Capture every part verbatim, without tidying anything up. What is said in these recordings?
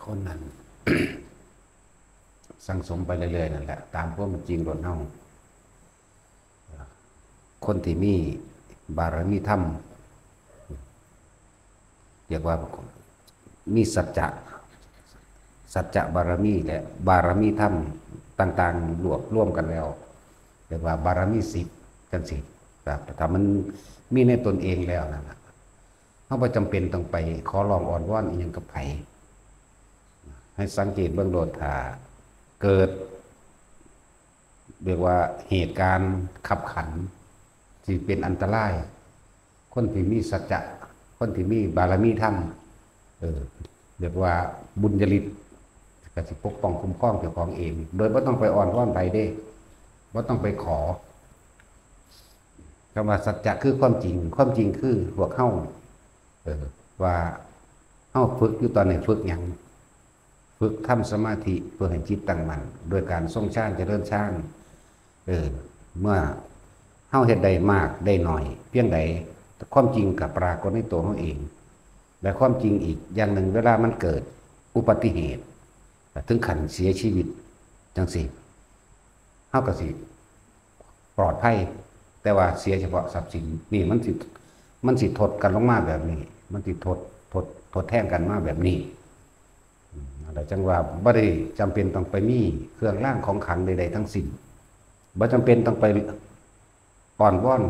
คนนั้น สั่งสมไปเรื่อยๆนั่นแหละ ตามความเป็นจริงโลดเฮา คนที่มีบารมีธรรม เรียกว่ามีสัจจะ สัจจะบารมีและบารมีธรรมต่างๆ รวบรวมกันแล้ว เรียกว่าบารมีสิบจังซี่ครับ ถ้ามันมีในตนเองแล้วนั่นน่ะ เฮาบ่จำเป็นต้องไปขอร้องอ้อนวอนอิหยังกับไผ ให้สังเกตเบิ่งโลด ถ้าเกิด เรียกว่าเหตุการณ์คับขัน ที่เป็นอันตราย คนที่มีสัจจะ คนที่มีบารมีธรรม เออ เรียกว่าบุญญาฤทธิ์ ก็สิปกป้องคุ้มครองเจ้าของเอง โดยบ่ต้องไปอ้อนวอนไผเด้ บ่ต้องไปขอ คำว่าสัจจะคือความจริง ความจริงคือพวกเฮา เออ ว่าเฮาฝึกอยู่ตอนนี้ฝึกหยัง ฝึกทำสมาธิเพื่อให้จิตตั้งมั่น โดยการทรงฌานเจริญฌาน เออ เมื่อเฮาเฮ็ดได้มากได้น้อยเพียงใด ความจริงก็ปรากฏในตัวเฮาเอง และความจริงอีกอย่างหนึ่ง เวลามันเกิดอุบัติเหตุ ถึงขั้นเสียชีวิตจังซี่ เฮาก็สิปลอดภัย แต่ว่าเสียเฉพาะทรัพย์สิน นี่มันสิ มันสิทดกันลงมาแบบนี้ มันสิทด ทด ทดแทนกันมาแบบนี้ อืม นั่นแหละจั่งว่าบ่ได้จำเป็นต้องไปมีเครื่องรางของขลังใดๆทั้งสิ้น บ่จำเป็นต้องไปอ้อนวอน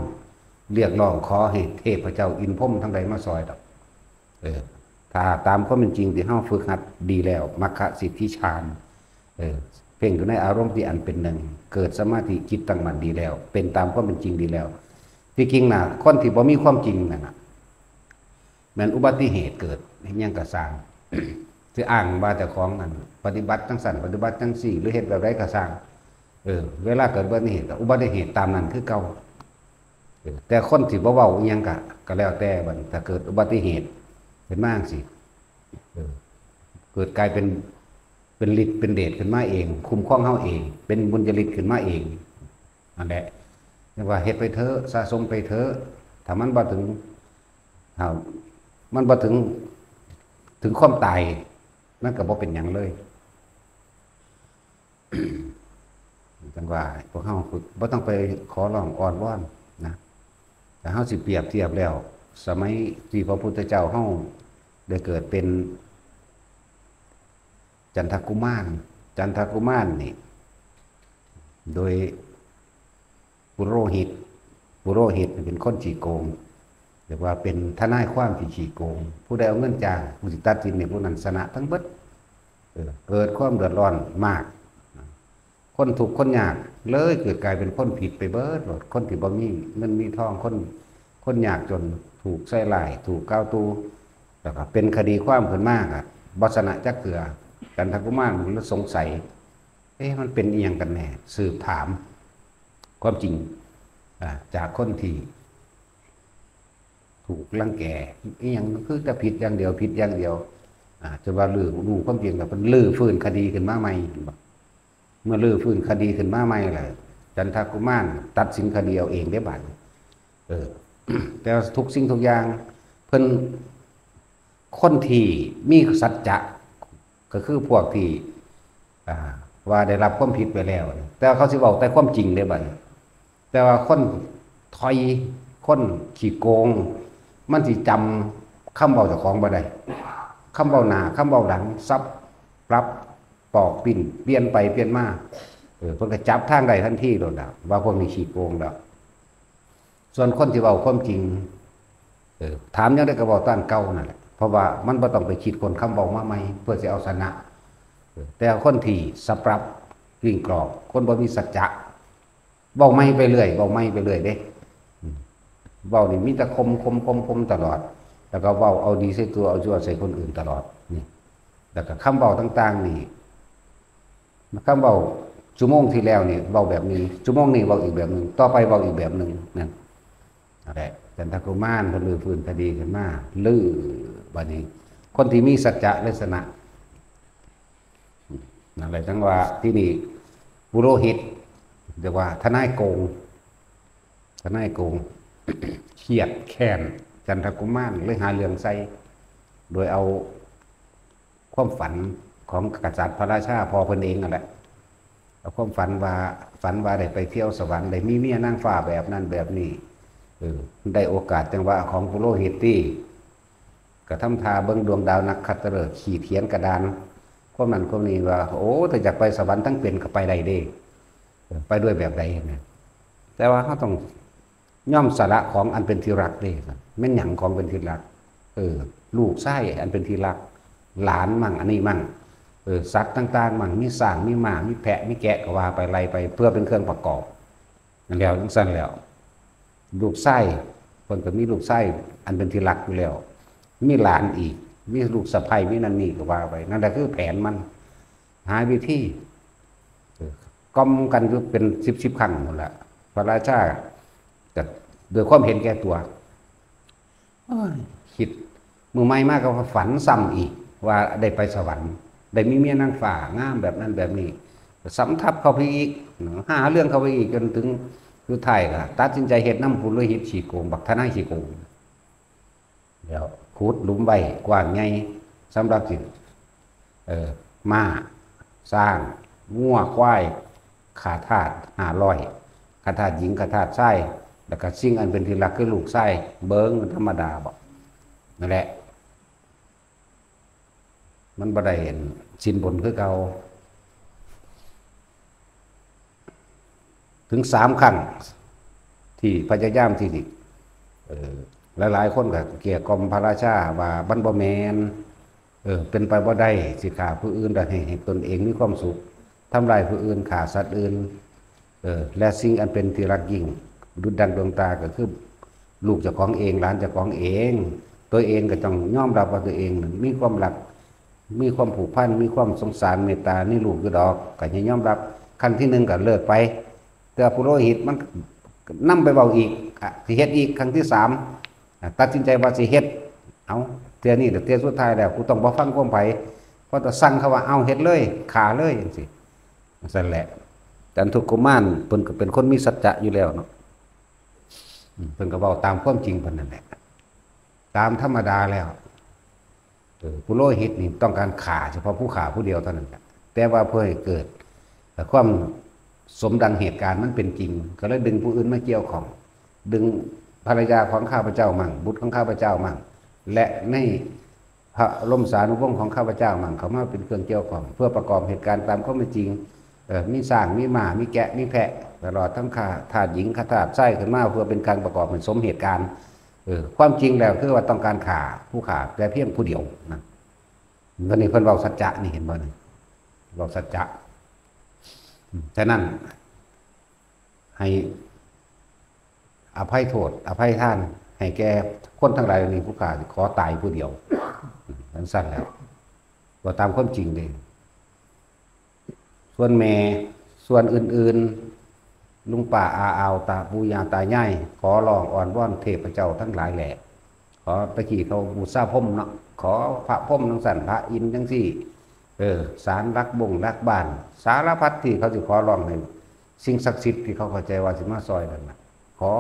เรียกร้องขอให้เทพเจ้าอินทร์พรหมทั้งหลายมาซอยดอก เออ ถ้าตามความเป็นจริงที่เฮาฝึกหัดดีแล้ว มรรคสิทธิฌาน เออ เพ่งอยู่ในอารมณ์ที่อันเป็นหนึ่ง เกิดสมาธิจิตตั้งมั่นดีแล้ว เป็นตามความเป็นจริงดีแล้ว ที่จริงน่ะ คนที่บ่มีความจริงนั่นน่ะ แม่นอุบัติเหตุเกิดอิหยังก็ซ่าง สิอ้างว่าเจ้าของนั่นปฏิบัติจังซั่น ปฏิบัติจังซี่ หรือเฮ็ดแบบใดก็ซ่าง เออ เวลาเกิดอุบัติเหตุก็อุบัติเหตุตามนั้นคือเก่า เออ แต่คนที่บ่เว้าอิหยังก็ ก็แล้วแต่บัดนี้ ถ้าเกิดอุบัติเหตุขึ้นมาจังซี่ เออ เกิดกลายเป็น เป็นฤทธิ์เป็นเดชขึ้นมาเอง คุ้มครองเฮาเอง เป็นบุญญาฤทธิ์ขึ้นมาเอง นั่นแหละ เรียกว่าเฮ็ดไปเถอะ สะสมไปเถอะ ถ้ามันบ่ถึง ถ้ามันบ่ถึง ถึงความตาย มันก็บ่เป็นหยังเลย จั่งว่าพวกเฮาบ่ต้องไปขอร้องอ้อนวอนนะ แต่เฮาสิเปรียบเทียบแล้ว สมัยที่พระพุทธเจ้าเฮาได้เกิดเป็นจันทกุมาร จันทกุมารนี่ โดยปุโรหิต ปุโรหิตเป็นคนขี้โกง เรียกว่าเป็นทนายความที่ขี้โกง ผู้ใดเอาเงินจ้าง ผู้สิตัดสินเนี่ย ผู้นั้นชนะทั้งเบิด เออ เกิดความเดือดร้อนมาก คนทุกข์คนยากเลยเกิดกลายเป็นคนผิดไปเบิดหมด คนที่บ่มีเงินมีทอง คน คนยากจนถูกใส่ร้าย ถูกกล่าวตู่ แล้วก็เป็นคดีความขึ้นมา ก็บ่ชนะจักเทื่อ จันทกุมารมันเลยสงสัย เอ๊ะ มันเป็นอิหยังกันแน่ สืบถามความจริง อ่า จากคนที่ถูกรังแก อิหยังคือแต่ผิดอย่างเดียว ผิดอย่างเดียว อ่า จนว่ารู้ รู้ความจริงแล้ว เพิ่นรื้อฟื้นคดีขึ้นมาใหม่ เห็นบ่ เมื่อรื้อฟื้นคดีขึ้นมาใหม่แล้ว จันทกุมารตัดสินคดีเอาเองได้บัดนี้ เออ แต่ว่าทุกสิ่งทุกอย่าง เพิ่น คนที่มีสัจจะ ก็คือพวกที่ อ่า ว่าได้รับความผิดไปแล้ว แต่ว่าเขาสิเว้าแต่ความจริงเด้บัดนี้ แต่ว่าคนถ่อย คนขี้โกง มันสิจำคำเว้าเจ้าของบ่ได้ คำเว้าหน้า คำเว้าหลัง สับปรับ ปอกปิ้น เปลี่ยนไปเปลี่ยนมา เออ เพิ่นก็จับทางได้ทันทีโลดล่ะ ว่าพวกนี้ขี้โกงแล้ว ส่วนคนที่เว้าความจริง เออ ถามหยังได้ก็เว้าตามเก่านั่นแหละ เพราะว่ามันบ่ต้องไปคิดค้นคำเว้ามาใหม่ เพื่อสิเอาชนะ เออ แต่คนที่สับปรับกลิ้งกรอก คนบ่มีสัจจะ เว้าใหม่ไปเรื่อย เว้าใหม่ไปเรื่อยเด้ อืม เว้านี่มีแต่ข่ม ข่ม ข่ม ข่มตลอด แล้วก็เว้าเอาดีใส่ตัว เอาชั่วใส่คนอื่นตลอด นี่ แล้วก็คำเว้าต่างๆนี่ คำเว้าชั่วโมงที่แล้วนี่เว้าแบบนี้ ชั่วโมงนี้เว้าอีกแบบหนึ่ง ต่อไปเว้าอีกแบบหนึ่ง นั่น นั่นแหละ จันทกุมารเพิ่นรื้อฟื้นคดีขึ้นมา รื้อ บัดนี้ คนที่มีสัจจะลักษณะ นั่นแหละ จั่งว่าที่นี่ ปุโรหิต เรียกว่าทนายโกง ทนายโกง เครียดแค้น จันทกุมารเลยหาเรื่องใส่ โดยเอาความฝัน ของกษัตริย์พระราชาพ่อเพิ่นเองนั่นแหละ เอาความฝันว่า ฝันว่าได้ไปเที่ยวสวรรค์ ได้มีเมียนางฟ้าแบบนั้นแบบนี้ เออ ได้โอกาสจังหวะของปุโรหิตที่ ก็ทำท่าเบิ่งดวงดาวนักขัตฤกษ์ ขีดเขียนกระดาน ความนั้นความนี้ว่า โอ้ ถ้าอยากไปสวรรค์ทั้งเป็นก็ไปได้เด้ เออ ไปด้วยแบบใดนะ แต่ว่าเราต้องยอมสละของอันเป็นที่รักเด้ แม่นหยังของเป็นที่รัก เออ ลูกชายอันเป็นที่รัก หลานมั่ง อันนี้มั่ง เออ สัตว์ต่างๆมั่ง มีช้าง มีม้า มีแพะ มีแกะ ก็ว่าไป ไล่ไป เพื่อเป็นเครื่องประกอบ นั่นแล้ว จังซั่นแล้ว ลูกชาย เพิ่นก็มีลูกชายอันเป็นที่รักอยู่แล้ว มีหลานอีก มีลูกสะใภ้ มีนั่นนี่ ก็ว่าไป นั่นแหละคือแผนมัน หาวิธี เออ กล่อมกันอยู่เป็นสิบสิบครั้งนั่นแหละ พระราชาก็ด้วยความเห็นแก่ตัว โอ้ย คิดมื้อใหม่มาก็ฝันซ้ำอีก ว่าได้ไปสวรรค์ ได้มีเมียนางฟ้างามแบบนั้นแบบนี้ สำทับเข้าไปอีก หาเรื่องเข้าไปอีก จนถึงสุดท้ายก็ตัดสินใจเฮ็ดนำปุโรหิตขี้โกง บักทนายขี้โกง แล้วขุดหลุมไว้กว้างใหญ่ สำหรับสิ เอ่อ ม้า ช้าง งัว ควาย ข้าทาสห้าร้อย ข้าทาสหญิง ข้าทาสชาย แล้วก็สิ่งอันเป็นที่รักคือลูกชาย เบิ่งมันธรรมดาบ่ นั่นแหละ มันบ่ได้สินบนคือเก่า ถึงสามครั้ง ที่พยายามที่สิ เอ่อ หลายๆคนก็เกลี้ยกล่อมพระราชาว่ามันบ่แม่น เออ เป็นไปบ่ได้ สิฆ่าผู้อื่น แต่ให้ ให้ตนเองมีความสุข ทำลายผู้อื่น ฆ่าสัตว์อื่น เออ และสิ่งอันเป็นที่รักยิ่ง ดุจดังดวงตาก็คือลูกเจ้าของเอง หลานเจ้าของเอง ตัวเองก็ต้องยอมรับว่าตัวเองนั้นมีความรัก มีความผูกพัน มีความสงสารเมตตาในลูกอยู่ดอก ก็ให้ยอมรับ ครั้งที่หนึ่งก็เลิกไป แต่ปุโรหิตมันนำไปเว้าอีก อ่ะ สิเฮ็ดอีก ครั้งที่สาม อ่ะ ตัดสินใจว่าสิเฮ็ด เอา เทื่อนี้เทื่อสุดท้ายแล้ว กูต้องบ่ฟังความไผ เพราะแต่สั่งเขาว่า เอา เฮ็ดเลย ฆ่าเลย จังซี่ จังซั่นแหละ จันทุกุมารเพิ่นก็เป็นคนมีสัจจะอยู่แล้วเนาะ อืม เพิ่นก็เว้าตามความจริงเพิ่นนั่นแหละ ตามธรรมดาแล้ว เออ ปุโรหิตนี่ต้องการฆ่าเฉพาะผู้ฆ่าผู้เดียวเท่านั้นแหละ แต่ว่าเพื่อให้เกิด เอ่อ ความสมดังเหตุการณ์มันเป็นจริง ก็เลยดึงผู้อื่นมาเกี่ยวข้อง ดึงภรรยาของข้าพเจ้ามั่ง บุตรของข้าพเจ้ามั่ง และในพระบรมสานุวงศ์ของข้าพเจ้ามั่ง เข้ามาเป็นเครื่องเกี่ยวข้อง เพื่อประกอบเหตุการณ์ตามความเป็นจริง เอ่อ มีช้าง มีม้า มีแกะ มีแพะ ตลอดทั้งข้าทาสหญิง ข้าทาสชายขึ้นมา เพื่อเป็นการประกอบให้สมเหตุการณ์ เออ ความจริงแล้วคือว่าต้องการฆ่าผู้ฆ่าแต่เพียงผู้เดียวนะ วันนี้เพิ่นเว้าสัจจะนี่ เห็นบ่นี่ เว้าสัจจะ อืม ฉะนั้น ให้อภัยโทษ อภัยทาน ให้แก่คนทั้งหลายเหล่านี้ ผู้ฆ่าขอตายผู้เดียว อืม จังซั่นแล้ว เว้าตามความจริงเด้ ส่วนแม่ ส่วนอื่นๆ ลุงป้าอาอาว ตาปู่ย่าตายาย ขอร้องอ้อนวอนเทพเจ้าทั้งหลายแหละ ขอ ตะกี้เขาบูชาพรหมเนาะ ขอพระพรหมจังซั่น พระอินทร์จังซี่ เออ ศาลหลักบงหลักบ้าน สารพัดที่เขาสิขอร้องให้สิ่งศักดิ์สิทธิ์ที่เขาเข้าใจว่าสิมาซอยนั่นน่ะ ขอ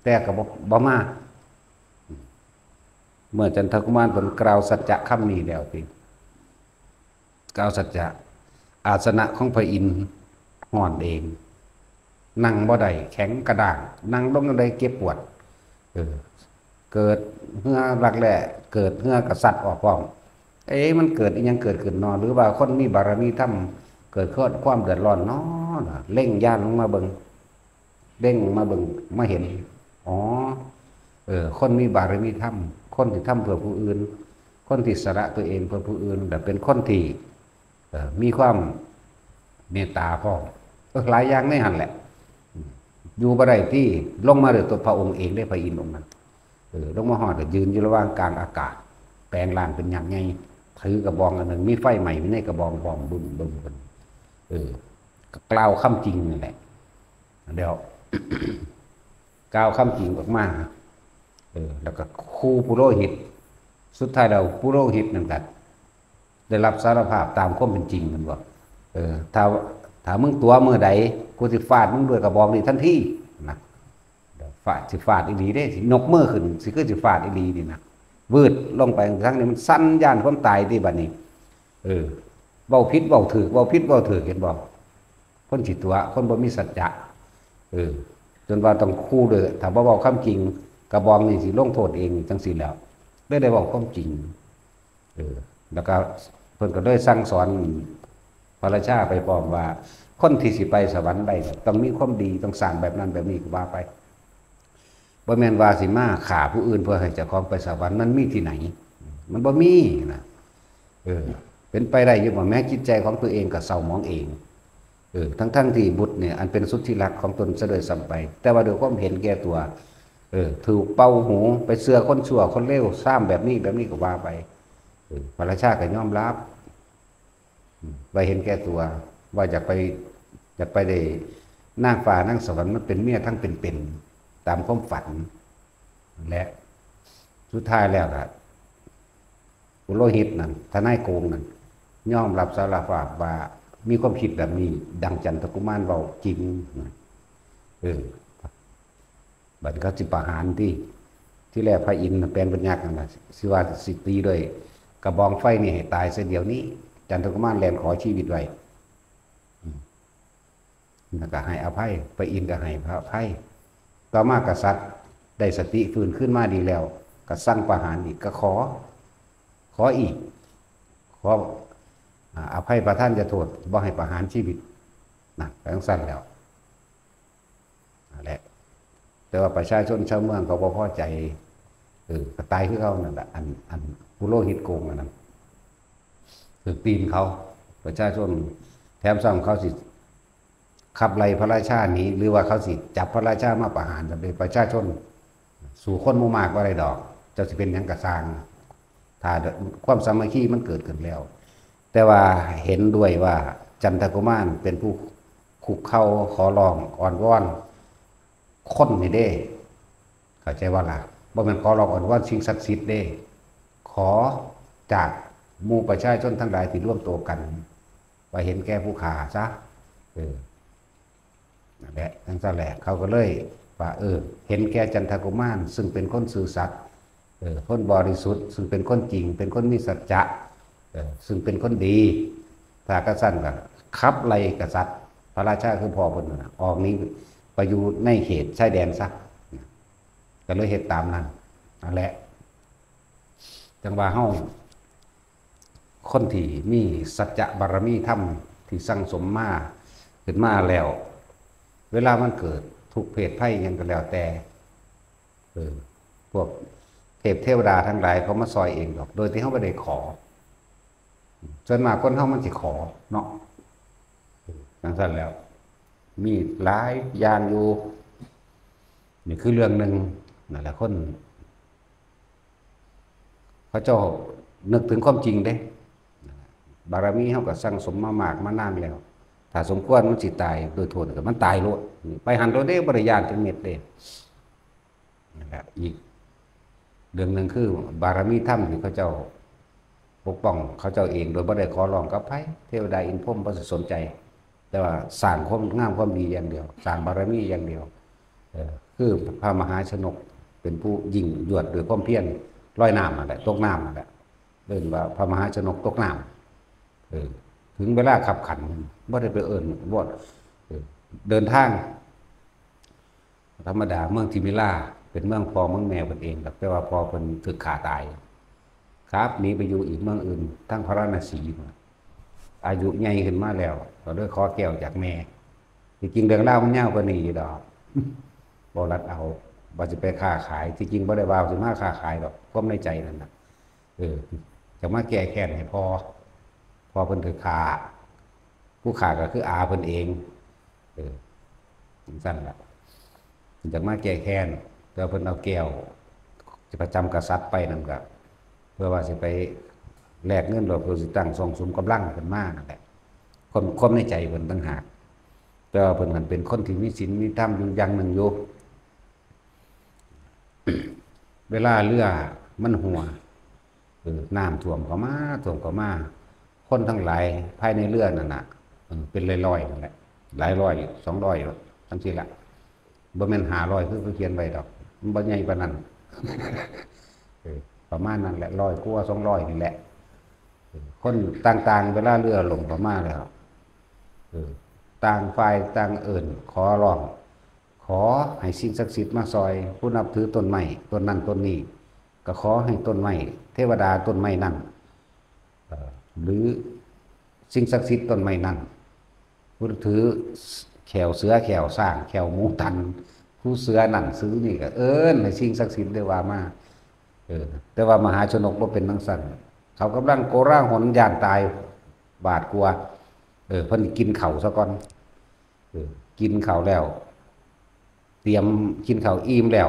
แต่ก็บ่ บ่มา เมื่อจันทกุมารเพิ่นกล่าวสัจจะคำนี้แล้วติ กล่าวสัจจะ อาสนะของพระอินทร์ฮ้อนเอง นั่งบ่ได้ แข็งกระด้าง นั่งลงจั่งใดเจ็บปวด เออ เกิดเหื่อรักแร้ เกิดเหื่อกระสัดออกพร้อม เอ๊ะ มันเกิดอิหยังเกิดขึ้นนอ หรือว่าคนมีบารมีธรรม เกิดความเดือดร้อนนอ เล็งญาณลงมาเบิ่ง เล็งมาเบิ่ง มาเห็น อ๋อ เออ คนมีบารมีธรรม คนที่ทำเพื่อผู้อื่น คนที่สละตัวเองเพื่อผู้อื่น และเป็นคนที่ เอ่อ มีความเมตตาพร้อม เออ หลายอย่างในหั่นแหละ อืม อยู่บ่ได้ที่ ลงมาด้วยตัวพระองค์เองได้ พระอินทร์องค์นั้น เออ ลงมาฮอดก็ยืนอยู่ระหว่างกลางอากาศ แปลงร่างเป็นยักษ์ใหญ่ ถือกระบองอันหนึ่ง มีไฟไหม้อยู่ในกระบอง บ้องบึ้มบึ้มขึ้น เออ ก็กล่าวคำจริงนั่นแหละ เดี๋ยว กล่าวคำจริงออกมา เออ แล้วก็คู่ปุโรหิต สุดท้ายแล้วปุโรหิตนั่นก็ได้รับสารภาพตามความเป็นจริง มันบอก เออ ถ้า ถ้ามึงตั๋วมื้อใด กูสิฟาดมึงด้วยกระบองนี้ทันที นะ ฟาด สิฟาดอีหลีเด้ สิยกมือขึ้น สิคือสิฟาดอีหลีนี่นะ วืดลงไป ทั้งนี้มันสั่นย่านความตายติบัดนี้ เออ เว้าผิดเว้าถูก เว้าผิดเว้าถูก เห็นบ่ คนสิตั๋ว คนบ่มีสัจจะ เออ จนว่าต้องคู่เด้อ ถ้าบ่เว้าความจริง กระบองนี่สิลงโทษเองจังซี่แหล้ว เลยได้เว้าความจริง เออ แล้วก็เพิ่นก็เลยสั่งสอนพระราชาไปพร้อมว่า คนที่สิไปสวรรค์ได้เนี่ย ต้องมีความดี ต้องสร้างแบบนั้นแบบนี้ ก็ว่าไป บ่แม่นว่าสิมาฆ่าผู้อื่นเพื่อให้เจ้าของไปสวรรค์ มันมีที่ไหน มันบ่มีนะ เออ เป็นไปได้อยู่บ่ แม้จิตใจของตัวเองก็เศร้าหมองเอง เออ ทั้งๆที่บุตรเนี่ย อันเป็นสุดที่รักของตนซะด้วยซ้ำไป แต่ว่าด้วยความเห็นแก่ตัว เออ ถูกเป่าหู ไปเชื่อคนชั่วคนเลว ซ้ำแบบนี้แบบนี้ ก็ว่าไป เออ พระราชาก็ยอมรับ อืม ว่าเห็นแก่ตัว ว่าอยากไป อยากไปได้นางฟ้านางสวรรค์ มันเป็นเมียทั้งเป็นๆ ตามความฝัน และสุดท้ายแล้วล่ะ ปุโรหิตนั่น ทนายโกงนั่น ยอมรับสารภาพว่ามีความคิดแบบนี้ ดังจันทกุมารเว้าจริง เออ บัดเขาสิประหารติ ที่แรกพระอินทร์น่ะแปลงเป็นยักษ์นั่นน่ะ สิว่าสิตีด้วยกระบองไฟนี่ให้ตายเสียเดี๋ยวนี้ จันทกุมารแล่นขอชีวิตไว้ อืม แล้วก็ให้อภัย พระอินทร์ก็ให้พระอภัย ต่อมากษัตริย์ได้สติฟื้นขึ้นมาดีแล้ว ก็สั่งประหารอีก ก็ขอ ขออีก ขอ อ่า อภัยประทานโทษ บ่ให้ประหารชีวิต นะ จั่งซั้นแล้ว นั่นแหละ แต่ว่าประชาชนชาวเมืองเขาบ่พอใจ เออ ก็ตายคือเขานั่นแหละ อัน อันปุโรหิตโกงอันนั้น ถืกตีนเขา ประชาชน แถมซ้ำเขาสิขับไล่พระราชาหนี หรือว่าเขาสิจับพระราชามาประหาร แต่ประชาชนสู้คนหมู่มากบ่ได้ดอก เจ้าสิเป็นหยังก็ซ่าง ถ้าความสามัคคีมันเกิดขึ้นแล้ว แต่ว่าเห็นด้วยว่าจันทกุมารเป็นผู้คุกเข่าขอร้องอ้อนวอนคนนี่เด้ เข้าใจบ่ล่ะ บ่แม่นขอร้องอ้อนวอนสิ่งศักดิ์สิทธิ์เด้ ขอจากหมู่ประชาชนทั้งหลายที่รวมตัวกัน ว่าเห็นแก่ผู้ฆ่าซะ เออ นั่นแหละ จั่งซั้นแหละ เขาก็เลยว่า เออ เห็นแก่จันทกุมาร ซึ่งเป็นคนซื่อสัตย์ เออ คนบริสุทธิ์ ซึ่งเป็นคนจริง เป็นคนมีสัจจะ เออ ซึ่งเป็นคนดี ถ้าจั่งซั้นก็ขับไล่กษัตริย์ พระราชาคือพ่อเพิ่นนั่นน่ะ ออกหนีไปอยู่ในเขตชายแดนซะ ก็เลยเฮ็ดตามนั้น นั่นแหละ จั่งว่าเฮา คนที่มีสัจจะบารมีธรรมที่สั่งสมมาขึ้นมาแล้ว เวลามันเกิดทุกข์เพศภัยหยังก็แล้วแต่ เออ พวกเทพเทวดาทั้งหลายเขามาซอยเองดอก โดยที่เฮาบ่ได้ขอ ส่วนมากคนเฮามันสิขอเนาะ จั่งซั้นแล้ว มีหลายอย่างอยู่ นี่คือเรื่องหนึ่ง นั่นแหละ คน เขาเจ้านึกถึงความจริงเด้ บารมีเฮาก็สั่งสมมามากมานานแล้ว ถ้าสมควรมันสิตายโดยโทษก็มันตายโลด ไปหั้นโลดเด้ บ่ได้ย้านจักเม็ดเด้ นั่นแหละ อีกเรื่องหนึ่งคือบารมีธรรมที่เขาเจ้าปกป้องเขาเจ้าเองโดยบ่ได้ขอร้องกับไผ เทวดาอินทร์พรหมบ่สนใจ แต่ว่าสร้างความงามความดีอย่างเดียว สร้างบารมีอย่างเดียว เออ คือพระมหาชนกเป็นผู้ยิ่งยวดด้วยความเพียร ลอยน้ำนั่นแหละ ตกน้ำนั่นแหละ เอิ้นว่าพระมหาชนกตกน้ำ เออ ถึงเวลาคับขัน บ่ได้ไปเอิ้นวอด เออ เดินทาง ธรรมดาเมืองทิมิลาเป็นเมืองพ่อเมืองแม่เพิ่นเองดอก แต่ว่าพ่อเพิ่นถูกฆ่าตาย ครับ หนีไปอยู่อีกเมืองอื่น ทางพาราณสี อายุใหญ่ขึ้นมาแล้ว ก็เลยขอแก้วจากแม่ ที่จริงเรื่องราวมันยาวกว่านี้อยู่ดอก บ่รัดเอา ว่าสิไปค้าขาย ที่จริงบ่ได้ว่าสิมาค้าขายดอก ความในใจนั่นน่ะ เออ จะมาแก้แค้นให้พ่อ พ่อเพิ่นถูกฆ่า ผู้ฆ่าก็คืออาเพิ่นเอง เออ จั่งซั้นล่ะ เพิ่นจะมาแก้แค้น แต่เพิ่นเอาแก้วประจำกษัตริย์ไปนั่นก็ เพื่อว่าสิไปแลกเงิน หรือเพื่อสิตั้งซ่องสุมกำลังขึ้นมานั่นแหละ ความ ความในใจเพิ่นต่างหาก แต่ว่าเพิ่นหั้นเป็นคนที่มีศีลมีธรรมอยู่อย่างหนึ่งอยู่ เวลาเรือมันหัว เออ น้ำท่วมเข้ามา ท่วมเข้ามา คนทั้งหลายภายในเรือนั่นน่ะ เออ เป็นร้อยๆนั่นแหละ หลายร้อย สองร้อย จั่งซี้ละ บ่แม่นห้าร้อยคือเขาเขียนไว้ดอก มันบ่ใหญ่ปานนั้น เออ ประมาณนั้นแหละ ร้อยกว่า สองร้อยนี่แหละ คนต่างๆ เวลาเรือล่มเข้ามาแล้ว เออ ต่างฝ่ายต่างเอิ้นขอร้อง ขอให้สิ่งศักดิ์สิทธิ์มาซอย ผู้นับถือต้นไม้ต้นนั้นต้นนี้ ก็ขอให้ต้นไม้เทวดาต้นไม้นั้น เอ่อ หรือสิ่งศักดิ์สิทธิ์ต้นไม้นั้น ผู้ถือแข้วเสือแข้วช้างแข้วหมูตัน ผู้เสือนั่นเสือนี่ก็เอิ้นให้สิ่งศักดิ์สิทธิ์ได้ว่ามา เออ แต่ว่ามหาชนกบ่เป็นจั่งซั้น เขากำลังโกลาหลย่านตายหวาดกลัว เออ เพิ่นกินข้าวซะก่อน เออ กินข้าวแล้ว เตรียมกินข้าวอิ่มแล้ว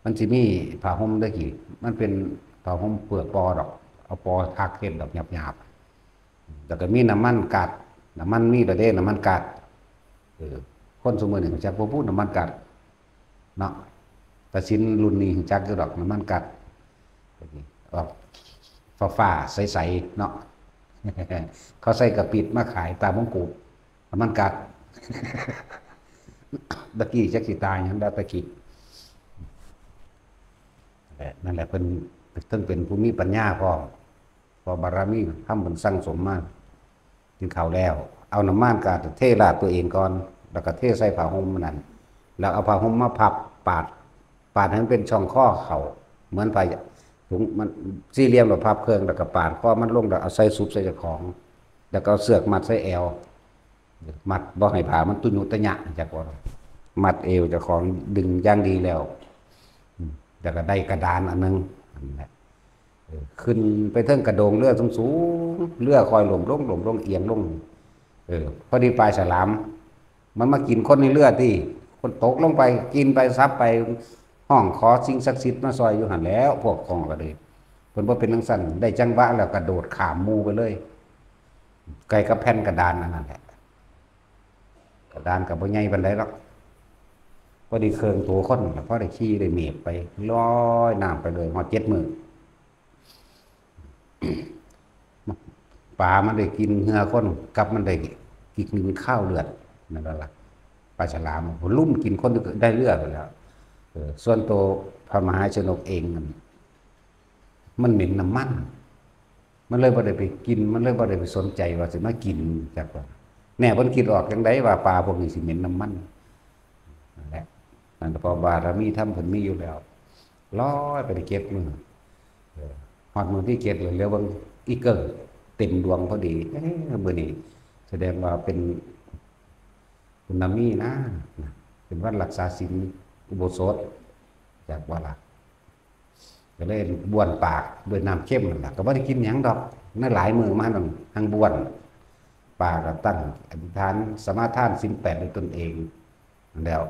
มันสิมีผ้าห่มเด้อกี้ มันเป็นผ้าห่มเปลือกปอดอก เอาปอถักเฮ็ดดอกหยาบๆ แล้วก็มีน้ำมันกัด น้ำมันมีแล้วเด้ น้ำมันกัด เออ คนซุมื้อนี้รู้จักบ่พู้นน้ำมันกัด เนาะ ตาสินรุ่นนี้รู้จักอยู่ดอก น้ำมันกัด ออกฟ้าๆ ใสๆ เนาะ เขาใส่กะปิดมาขายตามวงกูด น้ำมันกัด ตะกี้จักสิตายหยังได้ตะกี้ นั่นแหละ นั่นแหละ เพิ่นเพิ่นเป็นผู้มีปัญญาพร้อม เพราะบารมีทำบุญสั่งสมมา กินข้าวแล้ว เอาน้ำมันกาดเทราดตัวเองก่อน แล้วก็เทใส่ผ้าห่มมันนั้น แล้วเอาผ้าห่มมาพับปาด ปาดให้มันเป็นช่องคอเขา เหมือนผ้าถุงมันสี่เหลี่ยม แล้วพับเครื่อง แล้วก็ปาดคอมันลง แล้วเอาใส่สุบใส่เจ้าของ แล้วก็เอาเสือกมัดใส่แอว มัดบ่ให้ผ้ามันตุญุตะยะ จักว่า มัดเอวเจ้าของ ดึงอย่างดีแล้ว อืม แล้วก็ได้กระดานอันหนึ่ง นั่นแหละ เออ ขึ้นไปเทิงกระโดงเรือสูงๆ เรือคอยหล่มลงหล่มลงเอียงลง เออ พอดีปลายฉลาม มันมากินคนในเรือที่ คนตกลงไป กินไปสับไป ฮ้องขอสิ่งศักดิ์สิทธิ์มาซอยอยู่หั่นแล้ว พวกของก็เลย เพิ่นบ่เป็นจั่งซั้น ได้จังหวะแล้วกระโดดข้ามหมู่ไปเลย ใกล้กับแผ่นกระดานอันนั้นแหละ กระดานก็บ่ใหญ่ปานใดหรอก พอดีเครื่องตัวคนน่ะ พอได้ขี่ได้เมบไป ลอยน้ำไปเลย ฮอดเจ็ดมื้อ ปลามันได้กินเหงื่อคน กับมันได้กินคาวเลือด นั่นล่ะ ปลาฉลามมันลุ่มกินคนได้เลือดไปแล้ว เออ ส่วนตัวพระมหาชนกเองนั่น มันเหม็นน้ำมัน มันเลยบ่ได้ไปกิน มันเลยบ่ได้ไปสนใจว่าสิมากิน จักว่า แน่เพิ่นคิดออกจั่งใดว่าปลาพวกนี้สิเหม็นน้ำมัน นั่นแหละ นั่นก็เพราะบารมีธรรมเพิ่นมีอยู่แล้ว ลอยไปได้เจ็ดมื้อ เออ ฮอดมื้อที่เจ็ดเลย เหลือเบิ่งอีเกิ่งเต็มดวงพอดี เอ๊ะ มื้อนี้แสดงว่าเป็นปุณณมีนะ เป็นวันรักษาศีลอุโบสถ จักว่าล่ะ ก็เลยบ้วนปากด้วยน้ำเค็มนั่นล่ะ ก็บ่ได้กินหยังดอก ในหลายมื้อมานั่น หั่งบ้วน ปากก็ตั้งอธิษฐานสมาทานศีลแปดด้วยตนเอง แล้ว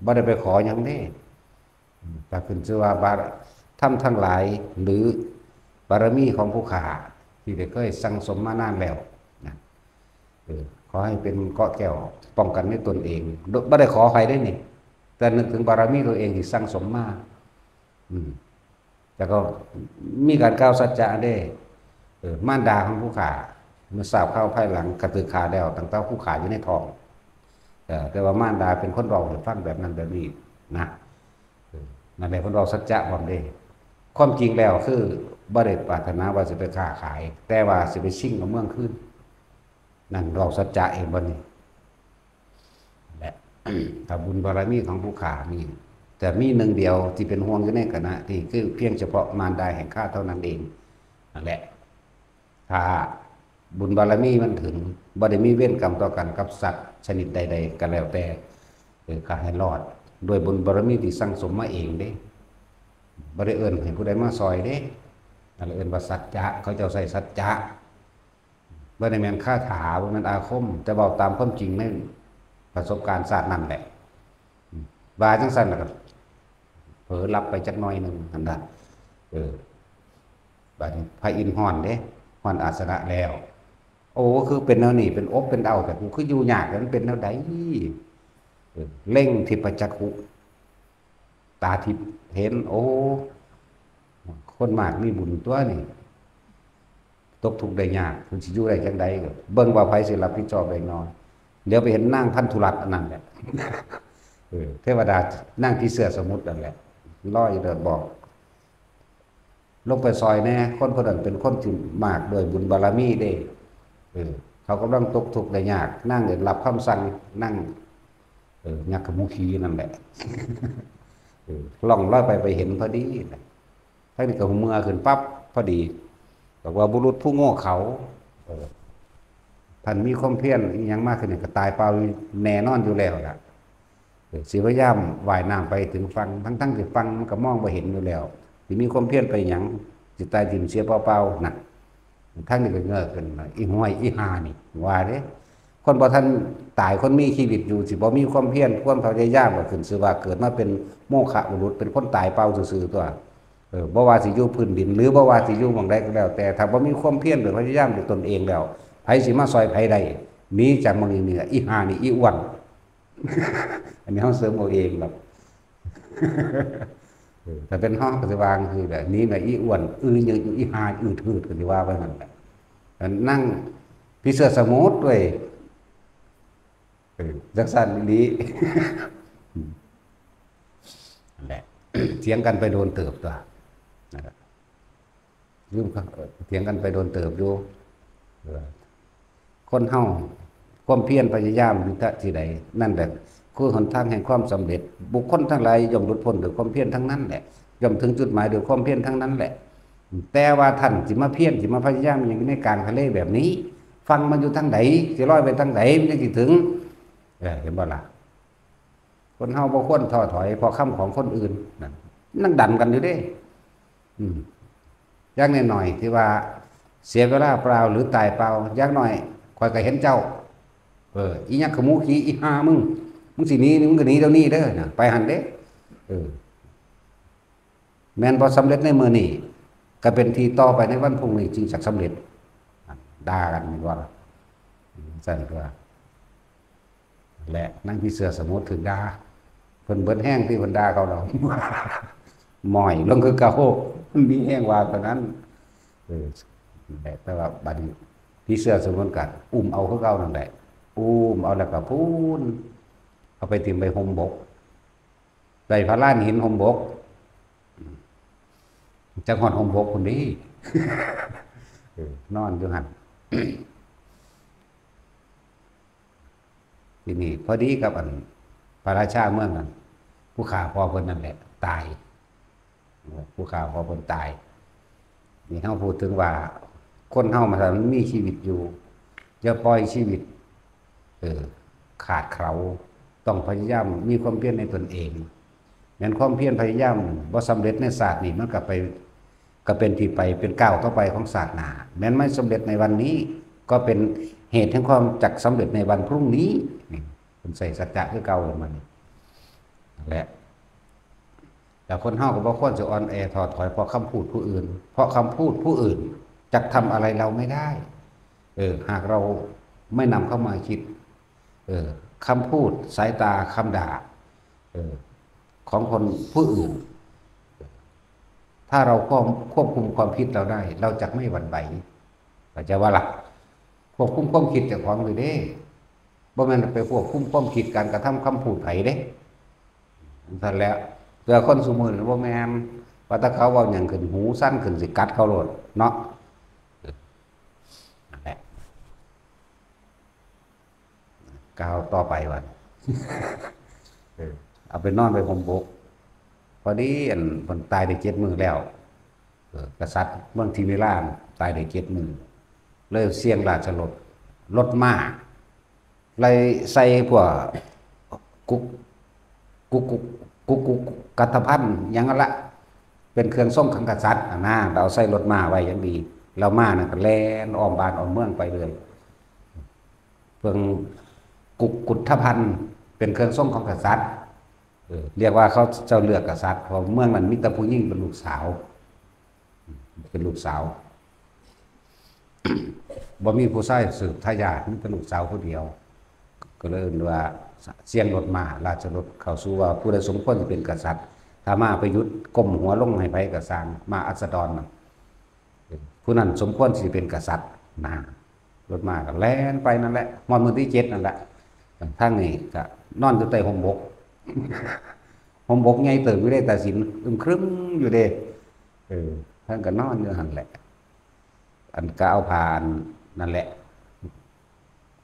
บ่ได้ไปขอหยังเด้ อืม ก็ขึ้นชื่อว่าบาร- ธรรมทั้งหลาย หรือบารมีของผู้ข้า ที่ได้เคยสั่งสมมานานแล้วนะ เออ ขอให้เป็นเกราะแก้วป้องกันในตนเอง โดย บ่ได้ขอใครได้นี่ แต่นึกถึงบารมีตัวเองที่สั่งสมมา อืม แล้วก็มีการกล่าวสัจจะเด้ เออ มารดาของผู้ข้า เมื่อทราบข่าวภายหลังกระถือฆ่าแล้ว ตั้งแต่ผู้ข้าอยู่ในท้อง เออ แต่ว่ามารดาเป็นคนเล่าให้ฟังแบบนั้นแบบนี้นะ เออ นั่นแหละเพิ่นเว้าสัจจะพร้อมเด้ ความจริงแล้วคือบ่ได้ปรารถนาว่าสิไปค้าขาย แต่ว่าสิไปชิงเอาเมืองคืน นั่นเว้าสัจจะเองบัดนี้ และ ถ้าบุญบารมีของผู้ข้ามี แต่มีหนึ่งเดียวที่เป็นห่วงอยู่ในขณะนี้ คือเพียงเฉพาะมารดาแห่งข้าเท่านั้นเอง นั่นแหละ ถ้าบุญบารมีมันถึง บ่ได้มีเวรกรรมต่อกันกับสัตว์ชนิดใดๆ ก็แล้วแต่ เออ ก็ให้รอด ด้วยบุญบารมีที่สั่งสมมาเองเด้ บ่ได้เอิ้นให้ผู้ใดมาซอยเด้ นั่นแหละเอิ้นว่าสัจจะ เขาเจ้าใช้สัจจะ บ่ได้แม่นคาถา บ่แม่นอาคม แต่เว้าตามความจริงในประสบการณ์ชาตินั้นแหละ ว่าจั่งซั้นล่ะก็เผลอหลับไปจักหน่อยหนึ่งหั่นน่ะ เออ บัดนี้พระอินทร์ฮ้อนเด้ ฮ้อนอาสนะแล้ว โอ้ คือเป็นแนวนี้ เป็นอบเป็นเอา แต่กูคืออยู่ยาก มันเป็นแนวใด เออ เล็งทิพจักขุ ตาทิพย์เห็น โอ้ คนมากมีบุญตัวนี่ ตกทุกข์ได้ยาก เพิ่นสิอยู่ได้จั่งใด ก็เบิ่งว่าไผสิรับผิดชอบได้น้อย เดี๋ยวไปเห็นนางพันธุรัตน์อันนั้นแหละ เออ เทวดานางผีเสื้อสมุทรนั่นแหละ ลอยเดินบอก ลงไปซอยแหน่ คนผู้นั้นเป็นคนที่มากด้วยบุญบารมีเด้ เออ เขากำลังตกทุกข์ได้ยาก นางได้รับคำสั่ง นาง เออ ยักษ์ขมูขีนั่นแหละ เออ ล่องลอยไป ไปเห็นพอดีนะ ทั้งนี้ก็เมือขึ้นปั๊บ พอดี บอกว่าบุรุษผู้โง่เขลา เออ ท่านมีความเพียรอิหยังมากขึ้นนี่ก็ตายเปล่าแน่นอนอยู่แล้วล่ะ เออ สิพยายามว่ายน้ำไปถึงฝั่ง ทั้งๆที่ฝั่งมันก็มองบ่เห็นอยู่แล้ว สิมีความเพียรไปหยัง สิตายถิ่มเสียเปล่าๆ นั่น ทั้งนี้ก็เงอขึ้นมา อีห้วย อีห่านี่ ว่าเด้ คนบ่ทันตาย คนมีชีวิตอยู่ สิบ่มีความเพียร ความพยายามก็ขึ้นชื่อว่าเกิดมาเป็นโมฆะบุรุษ เป็นคนตายเปล่าซื่อๆ ตัว เออ บ่ว่าสิอยู่พื้นดิน หรือบ่ว่าสิอยู่หม่องใดก็แล้วแต่ ถ้าบ่มีความเพียรหรือพยายามด้วยตนเองแล้ว ไผสิมาซอยไผได้ หนีจากหม่องนี้นี่ล่ะ อีห่านี่ อีอ้วน อันนี้เฮาเสริมเอาเองดอก เออ ถ้าเป็นเฮาก็สิว่าคือแบบ หนีน่ะ อีอ้วน อือยืด อีห่า อืดหืด ก็สิว่าไปนั่นแหละ นั่งผีเสื้อสมุทรด้วย เออ จังซั่นอีหลี นั่นแหละ เถียงกันไปโดนเติบตัว นะครับ ลืมครับ เออ เถียงกันไปโดนเติบอยู่ เออ คนเฮา ความเพียรพยายามอยู่ณที่ใด นั่นแหละ คือหนทางแห่งความสำเร็จ บุคคลทั้งหลายย่อมหลุดพ้นด้วยความเพียรทั้งนั้นแหละ ย่อมถึงจุดหมายด้วยความเพียรทั้งนั้นแหละ แต่ว่าท่านสิมาเพียร สิมาพยายามอย่างในกลางทะเลแบบนี้ ฝั่งมันอยู่ทางใด สิลอยไปทางใด มันจั่งสิถึง เออ เห็นบ่ล่ะ คนเฮาบ่ควรท้อถอยเพราะคำของคนอื่น นั่น นั่งดันกันอยู่เด้ อืม อย่างน้อยๆ ที่ว่าเสียเวลาเปล่าหรือตายเปล่า อย่างน้อยข้อยก็เห็นเจ้า เออ อีหยังขมูขี้ อีห่ามึง มึงสิหนี มึงก็หนีเดี๋ยวนี้เด้อนะ ไปหั่นเด้ เออ แม่นบ่สำเร็จในมื้อนี้ ก็เป็นที่ต่อไปในวันพรุ่งนี้จึงจะสำเร็จ ด่ากันแม่นบ่ล่ะ ซั่นตัว และนางผีเสื้อสมุทรถืกด่า เพิ่นเบิดแฮงที่เพิ่นด่าเขาแล้ว หม้อยลงคือเก่า มันมีแฮงว่าเท่านั้น เออ นั่นแหละ แต่ว่าบัดนี้ผีเสื้อสมุทรก็อุ้มเอาคือเก่านั่นแหละ อุ้มเอาแล้วก็พู้น เอาไปถิ่มไว้ห่มบก ได้พระลานหินห่มบก จักฮอดห่มบกพุ้นเด้ เออ นอนอยู่หั่น ทีนี้พอดีกับอันพระราชาเมืองนั้น ผู้ฆ่าพ่อเพิ่นนั่นแหละ ตาย ผู้ฆ่าพ่อเพิ่นตาย นี่เฮาพูดถึงว่า คนเฮามันมีชีวิตอยู่ อย่าปล่อยชีวิต เออ ขาดเขลา ต้องพยายามมีความเพียรในตนเอง แม้นความเพียรพยายามบ่สำเร็จในชาตินี้ มันก็ไป ก็เป็นที่ไป เป็นก้าวต่อไปของชาติหน้า แม้นไม่สำเร็จในวันนี้ ก็เป็นเหตุแห่งความจักสำเร็จในวันพรุ่งนี้ นี่เพิ่นใส่สัจจะคือเก่ามัน นั่นแหละ แต่คนเฮาก็บ่ควรจะอ่อนแอท้อถอยเพราะคำพูดผู้อื่น เพราะคำพูดผู้อื่นจักทำอะไรเราไม่ได้ เออ หากเราไม่นำเข้ามาคิด เออ คำพูด สายตา คำด่า เออ ของคนผู้อื่น ถ้าเราควบ ควบคุมความคิดเราได้ เราจะไม่หวั่นไหว เข้าใจบ่ล่ะ ควบคุมความคิดเจ้าของอยู่เด้ บ่แม่นไปควบคุมความคิดการกระทำคำพูดไผเด้ ซั่นแหละ แต่คนซุมื้อนี้บ่แม่น ว่าแต่เขาเว้าหยังขึ้นหูสั่นขึ้นสิกัดเขาโลดเนาะ นั่นแหละ ก้าวต่อไปบัด เออ เอาไปนอนไว้ห่มบก พอดีอันเพิ่นตายได้เจ็ดมื้อแล้ว เออ กษัตริย์เมืองทิเวลาตายได้เจ็ดมื้อ เลยเสี่ยงราชรถ รถม้า ไล่ใส่พวกกุก กุกกุก กุกกุก กัตถภัณฑ์หยังนั่นละ เป็นเครื่องทรงของกษัตริย์หั้นนะ เราใส่รถม้าไว้อย่างดี แล้วม้านั่นก็แล่นอ้อมบ้านอ้อมเมืองไปเลย เพิ่งกุกกุฏภัณฑ์ เป็นเครื่องทรงของกษัตริย์ เออ เรียกว่าเขาเจ้าเลือกกษัตริย์ เพราะเมืองนั้นมีแต่ผู้หญิงเป็นลูกสาว เป็นลูกสาว บ่มีผู้ชายสืบทายาท มีแต่ลูกสาวผู้เดียว ก็เลยเอิ้นว่าเสี่ยงรถม้า ราชรถ เข้าสู่ว่าผู้ใดสมควรสิเป็นกษัตริย์ ถ้าม้าไปหยุดก้มหัวลงให้ไผก็ซ่าง ม้าอัสดรน่ะ ผู้นั้นสมควรสิเป็นกษัตริย์นะ รถม้าก็แล่นไปนั่นแหละ ฮอดมื้อที่เจ็ดนั่นแหละ ทางนี้ก็นอนอยู่ใต้ห่มบก ห่มบกใหญ่เติบอยู่เด้ ตาสินอึมครึมอยู่เด้ เออ เพิ่นก็นอนอยู่หั่นแหละ อันก็เอาผ้าอันนั่นแหละ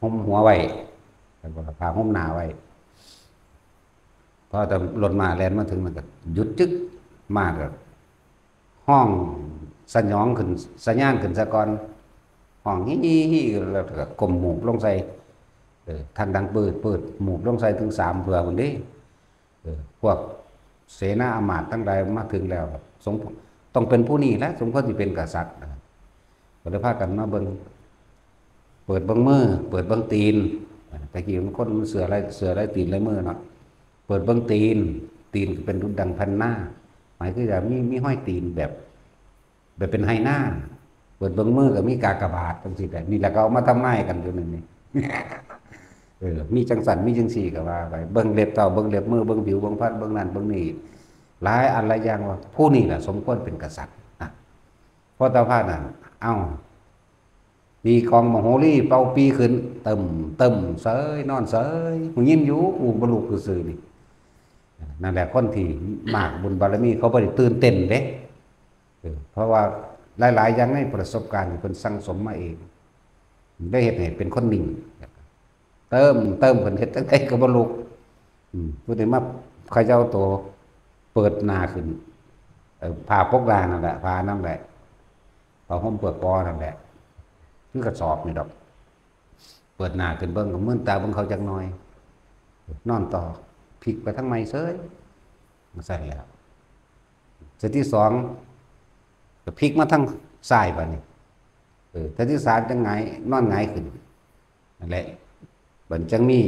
ห่มหัวไว้ แล้วก็ผ้าห่มหน้าไว้ พอตำรวจมาแล่นมาถึงมันก็หยุดจึ๊ก มาก็ฮ้องสะหยองขึ้น สะหยานขึ้นซะก่อน ฮ้องฮิฮิฮิ แล้วก็ก้มหมูบลงใส่ เออ ทันดังปืดปืด หมูบลงใส่ถึงสามเทื่อพุ้นเด้ เออ พวกเสนาอำมาตย์ทั้งหลายมาถึงแล้ว สง ต้องเป็นผู้นี้แหละ สมควรสิเป็นกษัตริย์ ก็เลยพากันมาเบิ่ง เปิดเบิ่งมือ เปิดเบิ่งตีน แต่กี้มันคนมันเสื้อลาย เสื้อลายตีนลายมือเนาะ เปิดเบิ่งตีน ตีนก็เป็นดุจดังแผ่นนา หมายคือว่ามี มีห้อยตีนแบบ แบบเป็นไฮนา เปิดเบิ่งมือก็มีกากบาทจังซี่แหละ นี่แหละก็เอามาทำนายกันอยู่นั่นนี่ เออ มีจังสัน มีจังซี่ก็ว่าไป เบิ่งเล็บเท้า เบิ่งเล็บมือ เบิ่งผิว เบิ่งพรรณ เบิ่งนั่น เบิ่งนี่ หลายอันหลายอย่างว่า ผู้นี่แหละสมควรเป็นกษัตริย์นะ พอตาพาดนั่น เอ้า ตีกลองมโหรี เป่าปีขึ้น เติม เติม เสย นอนเสย หูยินอยู่ กูบ่ลุกซื่อๆนี่ นั่นแหละคนที่มากบุญบารมี เขาบ่ได้ตื่นเต้นเด้ เออ เพราะว่าหลายๆอย่างในประสบการณ์ที่เพิ่นสั่งสมมาเอง ได้เฮ็ดให้เป็นคนนิ่ง เติม เติม เพิ่นเฮ็ดจั่งใดก็บ่ลุก อืม ผู้ใดมาเขย่าตัว เปิดหน้าขึ้น เอ่อ ผ้าปกหน้านั่นแหละ ผ้านั่นแหละ ผ้าห่มเปื้อนปอนั่นแหละ คือกระสอบนี่ดอก เปิดหน้าขึ้นเบิ่งก็มืนตาเบิ่งเขาจักหน่อย นอนต่อ พลิกไปทางใหม่เสย จั่งซั้นแหล้ว เทื่อที่สอง ก็พลิกมาทางซ้ายบาดนี้ เออ เทื่อที่สามจั่งหงาย นอนหงายขึ้น นั่นแหละ บัดจั่งมี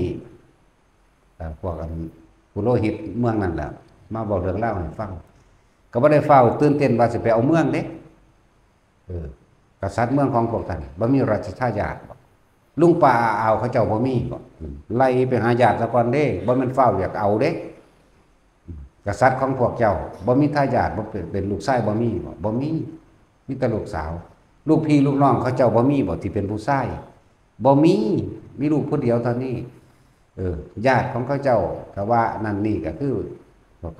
เอ่อ พวกอันปุโรหิตเมืองนั่นแหละ มาเว้าเรื่องราวให้ฟัง ก็บ่ได้ฟ้าวตื่นเต้นว่าสิไปเอาเมืองเด้ เออ กษัตริย์เมืองของพวกท่าน บ่มีราชทายาทบ่ ลุงป้าอาอาวเขาเจ้าบ่มีบ่ อืม ไล่ไปหาญาติซะก่อนเด้ บ่แม่นฟ้าวอยากเอาเด้ อืม กษัตริย์ของพวกเจ้า บ่มีทายาท บ่เป็น เป็นลูกชายบ่มีบ่ บ่มี มีแต่ลูกสาว ลูกพี่ลูกน้องเขาเจ้าบ่มีบ่ที่เป็นผู้ชาย บ่มี มีลูกผู้เดียวเท่านี้ เออ ญาติของเขาเจ้า ถ้าว่านั่นนี่ก็คือ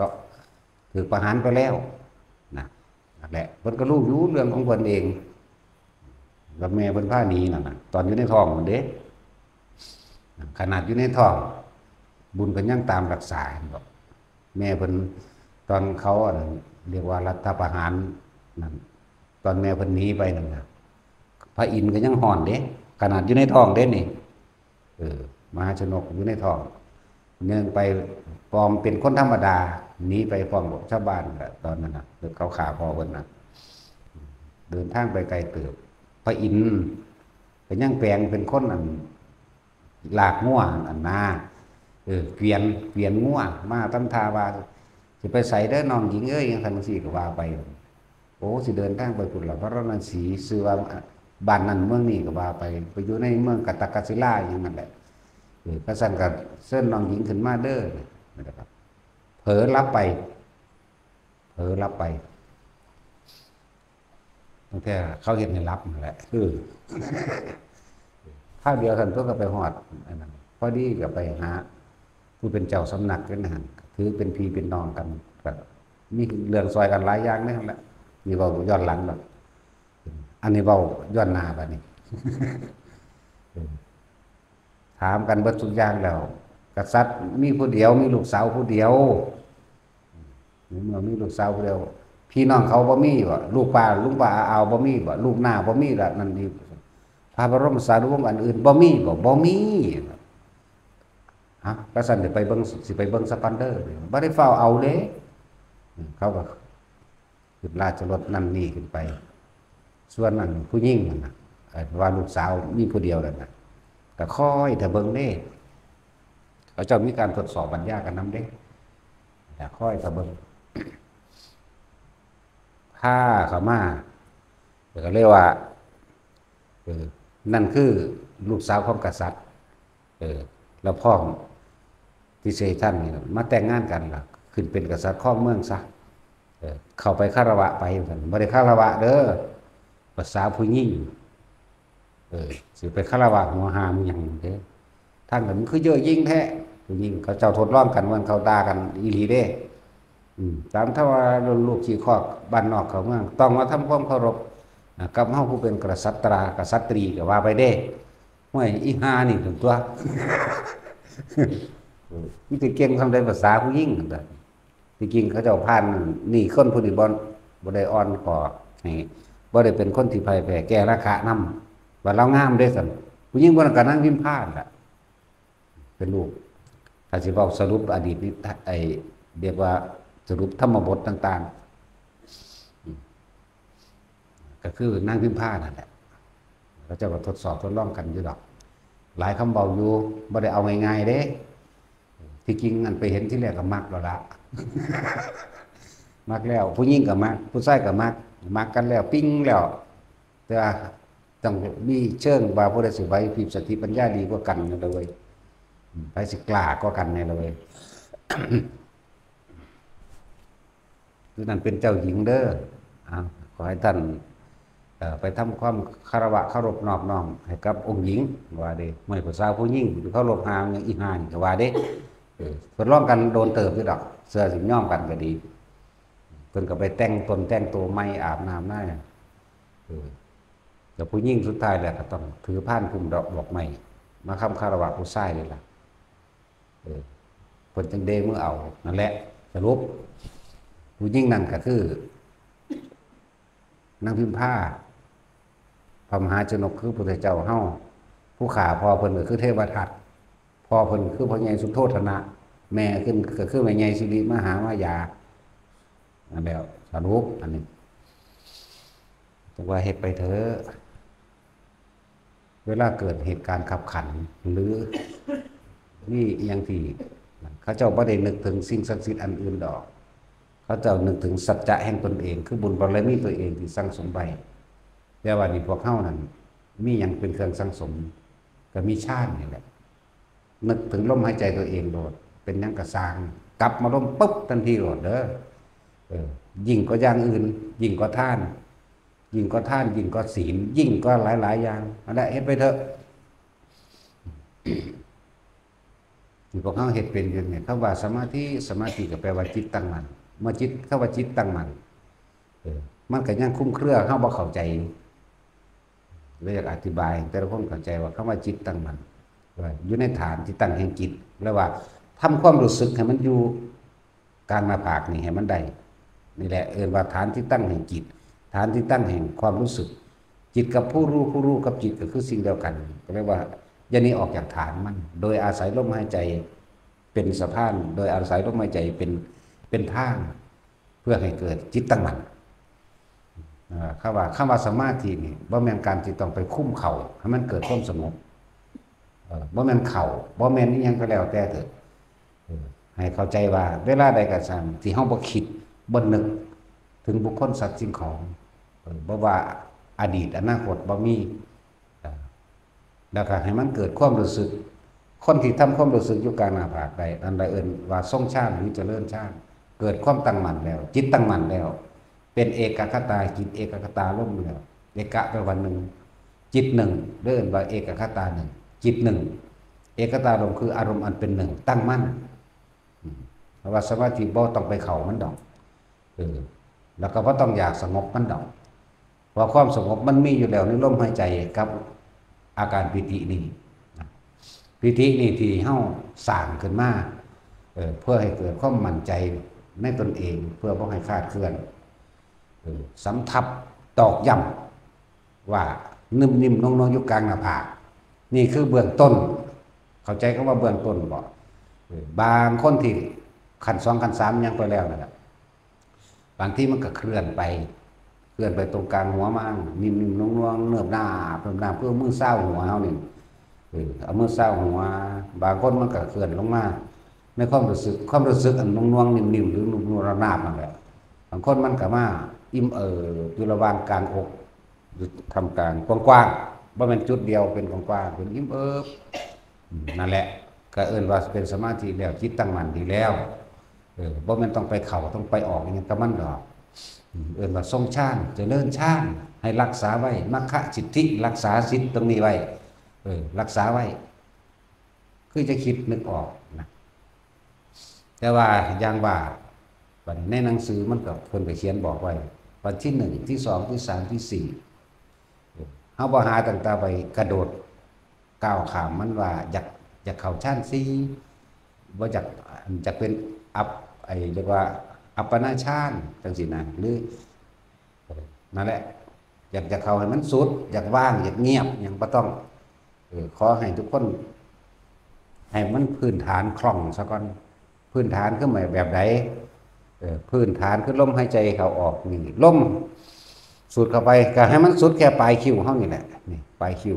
ก็ ถูกประหารไปแล้วนะ นั่นแหละ เพิ่นก็รู้อยู่เรื่องของเพิ่นเอง แล้วแม่เพิ่นพาหนีนั่นน่ะ ตอนอยู่ในท้องพุ้นเด้ ขนาดอยู่ในท้อง บุญเพิ่นยังตามรักษา เห็นบ่ แม่เพิ่น ตอนเขา อัน เรียกว่ารัฐประหารนั่น ตอนแม่เพิ่นหนีไปนั่นน่ะ พระอินทร์ก็ยังฮ้อนเด้ ขนาดอยู่ในท้องเด้นี่ เออ มหาชนกอยู่ในท้อง หนึ่งไปปลอมเป็นคนธรรมดา หนีไปพร้อมกับชาวบ้านแหละ ตอนนั้นน่ะ เดี๋ยวเขาฆ่าพ่อเพิ่นน่ะ เดินทางไปไกลเติบ พระอินทร์ก็ยังแปลงเป็นคนอัน ลากงัวอันนา เออ เกวียน เกวียนงัว มาทำท่าว่า สิไปไสเด้อน้องหญิงเอ้ย จั่งซั้นจั่งซี้ก็ว่าไป โอ้ สิเดินทางไปพุ้นล่ะ พาราณสี ชื่อว่าบ้านนั้นเมืองนี้ก็ว่าไป ไปอยู่ในเมืองกาตากศิลาอย่างนั้นแหละ เออ คันซั้นก็เชิญน้องหญิงขึ้นมาเด้อ นะครับ เผลอหลับไป เผลอหลับไป ตั้งแต่เขาเฮ็ดให้หลับนั่นแหละ เออ คราวเดียวซั่นตัวก็ไปฮอด อันนั้น พอดีก็ไปหา ผู้เป็นเจ้าสำนักอยู่ในหั่น ถือเป็นพี่เป็นน้องกัน ก็มีเรื่องซอยกันหลายอย่างในหั่นแหละ นี่เว้าย้อนหลังดอก อันนี้เว้าย้อนหน้าบัดนี้ เออ ถามกันเบิดทุกอย่างแล้ว กษัตริย์มีผู้เดียว มีลูกสาวผู้เดียว ในเมื่อมีลูกสาวผู้เดียว พี่น้องเขาบ่มีบ่ ลูกป้า ลุงป้าอาอาวบ่มีบ่ ลูกน้าบ่มีละ นั่นนี่ พระบรมสารีวงศ์อันอื่นบ่มีบ่ บ่มี ฮะ ก็ซั่นสิไปเบิ่ง สิไปเบิ่งสะปันเดอร์ บ่ได้ฟ้าวเอาเด้ อืม เขาก็ ขึ้นราชรถนั่นนี่ขึ้นไป ส่วนอันผู้หญิงนั่นน่ะ เอ่อ ว่าลูกสาวมีผู้เดียวนั่นน่ะ ก็คอยถ้าเบิ่งเด้ เขาเจ้ามีการทดสอบปัญญากันนำเด้ ก็คอยถ้าเบิ่ง พาเขามา แล้วก็เลยว่า เออ นั่นคือลูกสาวของกษัตริย์ เออ แล้วพร้อมที่สิให้ท่านนี่มาแต่งงานกันล่ะ ขึ้นเป็นกษัตริย์ครองเมืองซะ เออ เข้าไปคารวะไป บ่ได้คารวะเด้อ ภาษาผู้หญิง เออ สิไปคารวะหัวหามหยังเด้ ทางนั้นมันคือเย่อหยิ่งแท้ ผู้หญิงเขาเจ้าทดลองกัน มันเขาด่ากันอีหลีเด้ อืม ตามถ้าว่าลูกขี้คอกบ้านนอกเขาเมือง ต้องมาทำความเคารพ อ่า กับเฮาผู้เป็นกษัตรา กษัตรีก็ว่าไปเด้ ห้วย อีห่านี่ถึงตัว มันสิเก่งส่ำใดภาษาผู้หญิงนั่นล่ะ ที่จริงเขาเจ้าผ่านนี่ คนผู้นี้บ่ บ่ได้อ่อนข้อให้ บ่ได้เป็นคนที่พ่ายแพ้แก่ราคะนำ ว่าลาวงามเด้ซั่น ผู้หญิงผู้นั้นก็นางพิมพานั่นล่ะ เป็นลูก ถ้าสิเว้าสรุปอดีตนี่ ไอ้ เรียกว่าสรุปธรรมบทต่างๆ อืม ก็คือนางพิมพานั่นแหละ เขาเจ้าก็ทดสอบทดลองกันอยู่ดอก หลายคำเว้าอยู่ บ่ได้เอาง่ายๆเด้ ที่จริงอันไปเห็นที่แรกก็มักแล้วละ มักแล้ว ผู้หญิงก็มัก ผู้ชายก็มัก มักกันแล้ว ปิ๊งแล้ว แต่ว่าต้องมีเชิงว่าผู้ใดสิไหวพริบสติปัญญาดีกว่ากันนั่นล่ะเว้ย อืม ไผสิกล้ากว่ากันนั่นล่ะเว้ย คือนั่นเป็นเจ้าหญิงเด้อ อ่า ขอให้ท่าน เอ่อ ไปทำความคารวะเคารพนอบน้อมให้กับองค์หญิง ว่าเด้ ห้วย ผู้สาวผู้หญิง อยู่เคารพหาอีห่านี่ก็ว่าเด้ เออ ทดลองกันโดนเติบอยู่ดอก เทื่อสิยอมกันก็ดี เพิ่นก็ไปแต่งตนแต่งตัวใหม่ อาบน้ำหน้า เออ แต่ผู้หญิงสุดท้ายแล้วก็ต้องถือพานพุ่มดอก ดอกไม้ มาค้ำคารวะผู้ชายนี่ล่ะ เออ เพิ่นจั่งเด้มือเอา นั่นแหละ สรุป ผู้หญิงนั่นก็คือ นางพิมพา พระมหาชนกคือพระพุทธเจ้าเฮา ผู้ฆ่าพ่อเพิ่นก็คือเทวทัต พ่อเพิ่นคือพ่อใหญ่สุโธทนะ แม่ขึ้นก็คือแม่ใหญ่สิริมหามายา นั่นแหละ สรุปอันนี้ จั่งว่าเฮ็ดไปเถอะ เวลาเกิดเหตุการณ์คับขัน หรือมีอิหยังที่ เขาเจ้าบ่ได้นึกถึงสิ่งศักดิ์สิทธิ์อันอื่นดอก เขาเจ้านึกถึงสัจจะแห่งตนเอง คือบุญบารมีตัวเองที่สั่งสมไว้ แต่ว่านี่พวกเฮานั่น มีหยังเป็นเครื่องสั่งสม ก็มีฌานนี่แหละ นึกถึงลมหายใจตัวเองโลด เป็นหยังก็ซ่าง กลับมาลมปุ๊บทันทีโลดเด้อ เออ ยิ่งกว่าอย่างอื่น ยิ่งกว่าทาน ยิ่งกว่าทาน ยิ่งกว่าศีล ยิ่งกว่าหลายๆอย่าง นั่นแหละ เฮ็ดไปเถอะ ที่พวกเฮาเฮ็ดเป็นอยู่เนี่ย คำว่าสมาธิ สมาธิก็แปลว่าจิตตั้งมั่น เมื่อจิต คำว่าจิตตั้งมั่น เออ มันก็ยังคลุมเครือ เฮาบ่เข้าใจ เลยอยากอธิบายให้แต่ละคนเข้าใจว่าคำว่าจิตตั้งมั่น ว่าอยู่ในฐานที่ตั้งแห่งจิต แล้วว่าทำความรู้สึกให้มันอยู่กลางหน้าผากนี่ให้มันได้ นี่แหละเอิ้นว่าฐานที่ตั้งแห่งจิต ฐานที่ตั้งแห่งความรู้สึก จิตกับผู้รู้ ผู้รู้กับจิตก็คือสิ่งเดียวกัน ก็เรียกว่าอย่าหนีออกจากฐานมัน โดยอาศัยลมหายใจเป็นสะพาน โดยอาศัยลมหายใจเป็น เป็นทาง เพื่อให้เกิดจิตตั้งมั่น อ่า คำว่า คำว่าสมาธินี่ บ่แม่นการที่ต้องไปคุมเข้าให้มันเกิดความสงบ เอ่อ บ่แม่นเข้า บ่แม่นอิหยังก็แล้วแต่เถอะ เออ ให้เข้าใจว่าเวลาใดก็ตามที่เฮาบ่คิด บ่นึกถึงบุคคลสัตว์สิ่งของ เออ บ่ว่าอดีตอนาคตบ่มี เอ่อ แล้วก็ให้มันเกิดความรู้สึก คนที่ทำความรู้สึกอยู่กลางหน้าผากได้ อันใดเอิ้นว่าทรงฌานหรือเจริญฌาน เกิดความตั้งมั่นแล้ว จิตตั้งมั่นแล้ว เป็นเอกัคคตาจิต เอกัคคตารมณ์แล้ว เอกะแปลว่าหนึ่ง จิตหนึ่ง เรียกว่าเอกคตาหนึ่ง จิตหนึ่ง เอกคตารมณ์คืออารมณ์อันเป็นหนึ่ง ตั้งมั่น อืม เพราะว่าสมาธิบ่ต้องไปเข้ามันดอก เออ แล้วก็บ่ต้องอยากสงบมันดอก เพราะความสงบมันมีอยู่แล้วในลมหายใจกับอาการปีตินี่นะ ปีตินี่ที่เฮาสร้างขึ้นมา เออ เพื่อให้เกิดความมั่นใจในตนเอง เพื่อบ่ให้คลาดเคลื่อน เออ สำทับตอกย้ำว่านิ่มๆ นวลๆ อยู่กลางหน้าผาก นี่คือเบื้องต้น เข้าใจคำว่าเบื้องต้นบ่ เออ บางคนที่ขั้นสองขั้นสามยังไปแล้วนั่นแหละ บางทีมันก็เคลื่อนไป เคลื่อนไปตรงกลางหัวมัน นิ่มๆ นวลๆ เนิบนาบ เนิบนาบ คือมือซาวหัวเฮานี่ เออ เอามือซาวหัว บางคนมันก็เคลื่อนลงมา ในความรู้สึก ความรู้สึกอันนวลๆ นิ่มๆ หรือนุ่มๆ นาบๆ นั่นแหละ บางคนมันก็มาอิ่มเอิบอยู่ระหว่างกลางอก อยู่ท่ามกลางกว้างๆ บ่แม่นจุดเดียว เป็นกว้างๆ เป็นอิ่มเอิบ อืม นั่นแหละ ก็เอิ้นว่าเป็นสมาธิแล้ว จิตตั้งมั่นดีแล้ว เออ บ่แม่นต้องไปเข้า ต้องไปออกอิหยังกับมันดอก อืม เอิ้นว่าทรงฌาน เจริญฌาน ให้รักษาไว้ มัคคะสิทธิ รักษาสิทธิ์ตรงนี้ไว้ เออ รักษาไว้ คือจะคิดนึกออกนะ แต่ว่าอย่างว่า บัดนี้ในหนังสือมันก็เพิ่นก็เขียนบอกไว้ วันที่หนึ่ง ที่สอง ที่สาม ที่สี่ เฮาบ่หาตั้งแต่ไปกระโดดก้าวข้ามมันว่าอยาก อยากเข้าฌานสี่ บ่อยาก อยากเป็นอัป ไอ้เรียกว่าอัปปนาฌานจังซี่นะ หรือ นั่นแหละ อยากจะเข้าให้มันสุด อยากว่าง อยากเงียบ หยังบ่ต้อง เออ ขอให้ทุกคน ให้มันพื้นฐานคล่องซะก่อน พื้นฐานคือหมายแบบใด เออ พื้นฐานคือลมหายใจเข้าออกนี่ ลมสูดเข้าไป ก็ให้มันสุดแค่ปลายคิ้วเฮานี่แหละ นี่ ปลายคิ้ว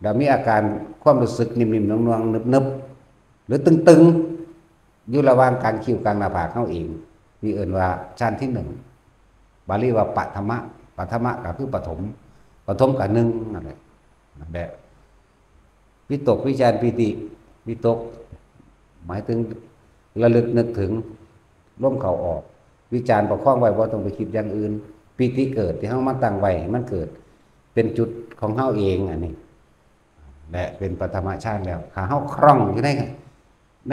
แล้วมีอาการความรู้สึกนิ่มๆ น่วงๆ นึบๆ หรือตึงๆ อยู่ระหว่างกลางคิ้วกลางหน้าผากเฮาเอง นี่เอิ้นว่าฌานที่หนึ่ง บาลีว่าปฐมะ ปฐมะก็คือปฐม ปฐมก็หนึ่งนั่นแหละ นั่นแหละ วิตก วิจาร ปีติ วิตก หมายถึงระลึกนึกถึงลมเข้าออก วิจาร ประคองไว้ บ่ต้องไปคิดอย่างอื่น ปีติเกิดที่เฮามาตั้งไว้ให้มันเกิด เป็นจุดของเฮาเอง อันนี้ และเป็นปฐมฌานแล้ว ถ้าเฮาคล่องอยู่ใน ใน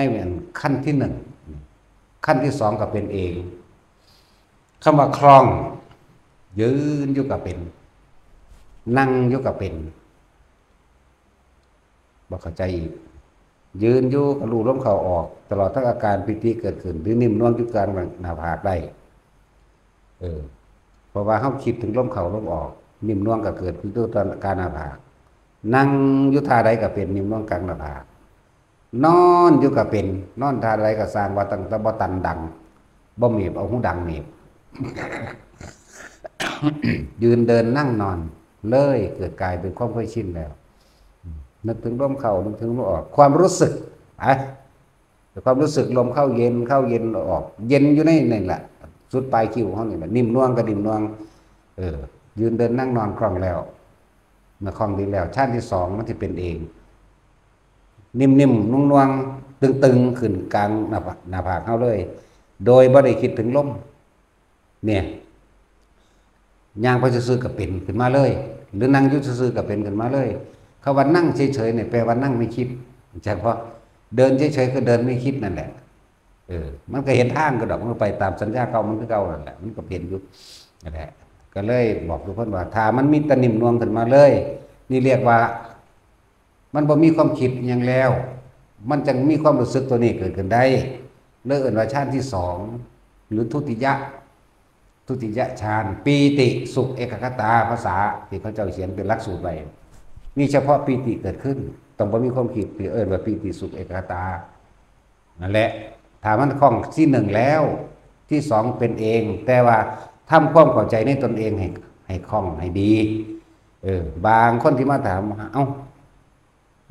ขั้นที่หนึ่ง ขั้นที่สองก็เป็นเอง คำว่าคล่อง ยืนอยู่ก็เป็น นั่งอยู่ก็เป็น บ่เข้าใจอีก ยืนอยู่ก็รู้ลมเข้าออก ตลอดทั้งอาการปีติเกิดขึ้น หรือนิ่มนวลอยู่กลางหน้าผากได้ เออ เพราะว่าเฮาคิดถึงลมเข้าลมออก นิ่มนวลก็เกิดขึ้นอยู่ตอนกลางหน้าผาก นั่งอยู่ท่าใดก็เป็นนิ่มนวลกลางหน้าผาก นอนอยู่ก็เป็น นอนท่าใดก็ซ่าง ว่าตั้งแต่บ่ตันดัง บ่เมีบ เอาหูดังเมีบ ยืนเดินนั่งนอน เลยเกิดกลายเป็นความเคยชินแล้ว นึกถึงลมเข้า นึกถึงลมออก ความรู้สึก อ่ะ ความรู้สึกลมเข้าเย็น เข้าเย็นออก เย็นอยู่ในนี่แหละ สุดปลายคิ้วเฮานี่แหละ นิ่มนวลก็นิ่มนวล เออ ยืนเดินนั่งนอนคล่องแล้ว เมื่อคล่องดีแล้ว ฌานที่สองมันสิเป็นเอง นิ่มๆ นุ่งนวงๆ ตึงๆ ขึ้นกลางหน้าผาก หน้าผากเฮาเลย โดยบ่ได้คิดถึงลม เนี่ย ย่างไปซื่อๆ ก็เป็นขึ้นมาเลย หรือนั่งอยู่ซื่อๆ ก็เป็นขึ้นมาเลย คำว่านั่งเฉยๆ เนี่ย แปลว่านั่งไม่คิด จักบ่ เดินเฉยๆ ก็เดินไม่คิดนั่นแหละ เออ มันก็เห็นทางก็ดอก มันไปตามสัญญาเก่ามันคือเก่านั่นแหละ มันก็เป็นอยู่ นั่นแหละ ก็เลยบอกทุกคนว่า ถ้ามันมีแต่นิ่มนวลขึ้นมาเลย นี่เรียกว่า มันบ่มีความคิดหยังแล้ว มันจั่งมีความรู้สึกตัวนี้เกิดขึ้นได้ เลยเอิ้นว่าฌานที่สอง หรือทุติยะ ทุติยฌาน ปีติสุขเอกัคคตา ภาษาที่เขาเจ้าเขียนเป็นหลักสูตรไว้ มีเฉพาะปีติเกิดขึ้น ต้องบ่มีความคิด ที่เอิ้นว่าปีติสุขเอกัคคตา นั่นแหละ ถ้ามันคล่องที่หนึ่งแล้ว ที่สองเป็นเอง แต่ว่าทำความเข้าใจในตนเองให้ ให้คล่องให้ดี เออ บางคนที่มาถามว่า เอ้า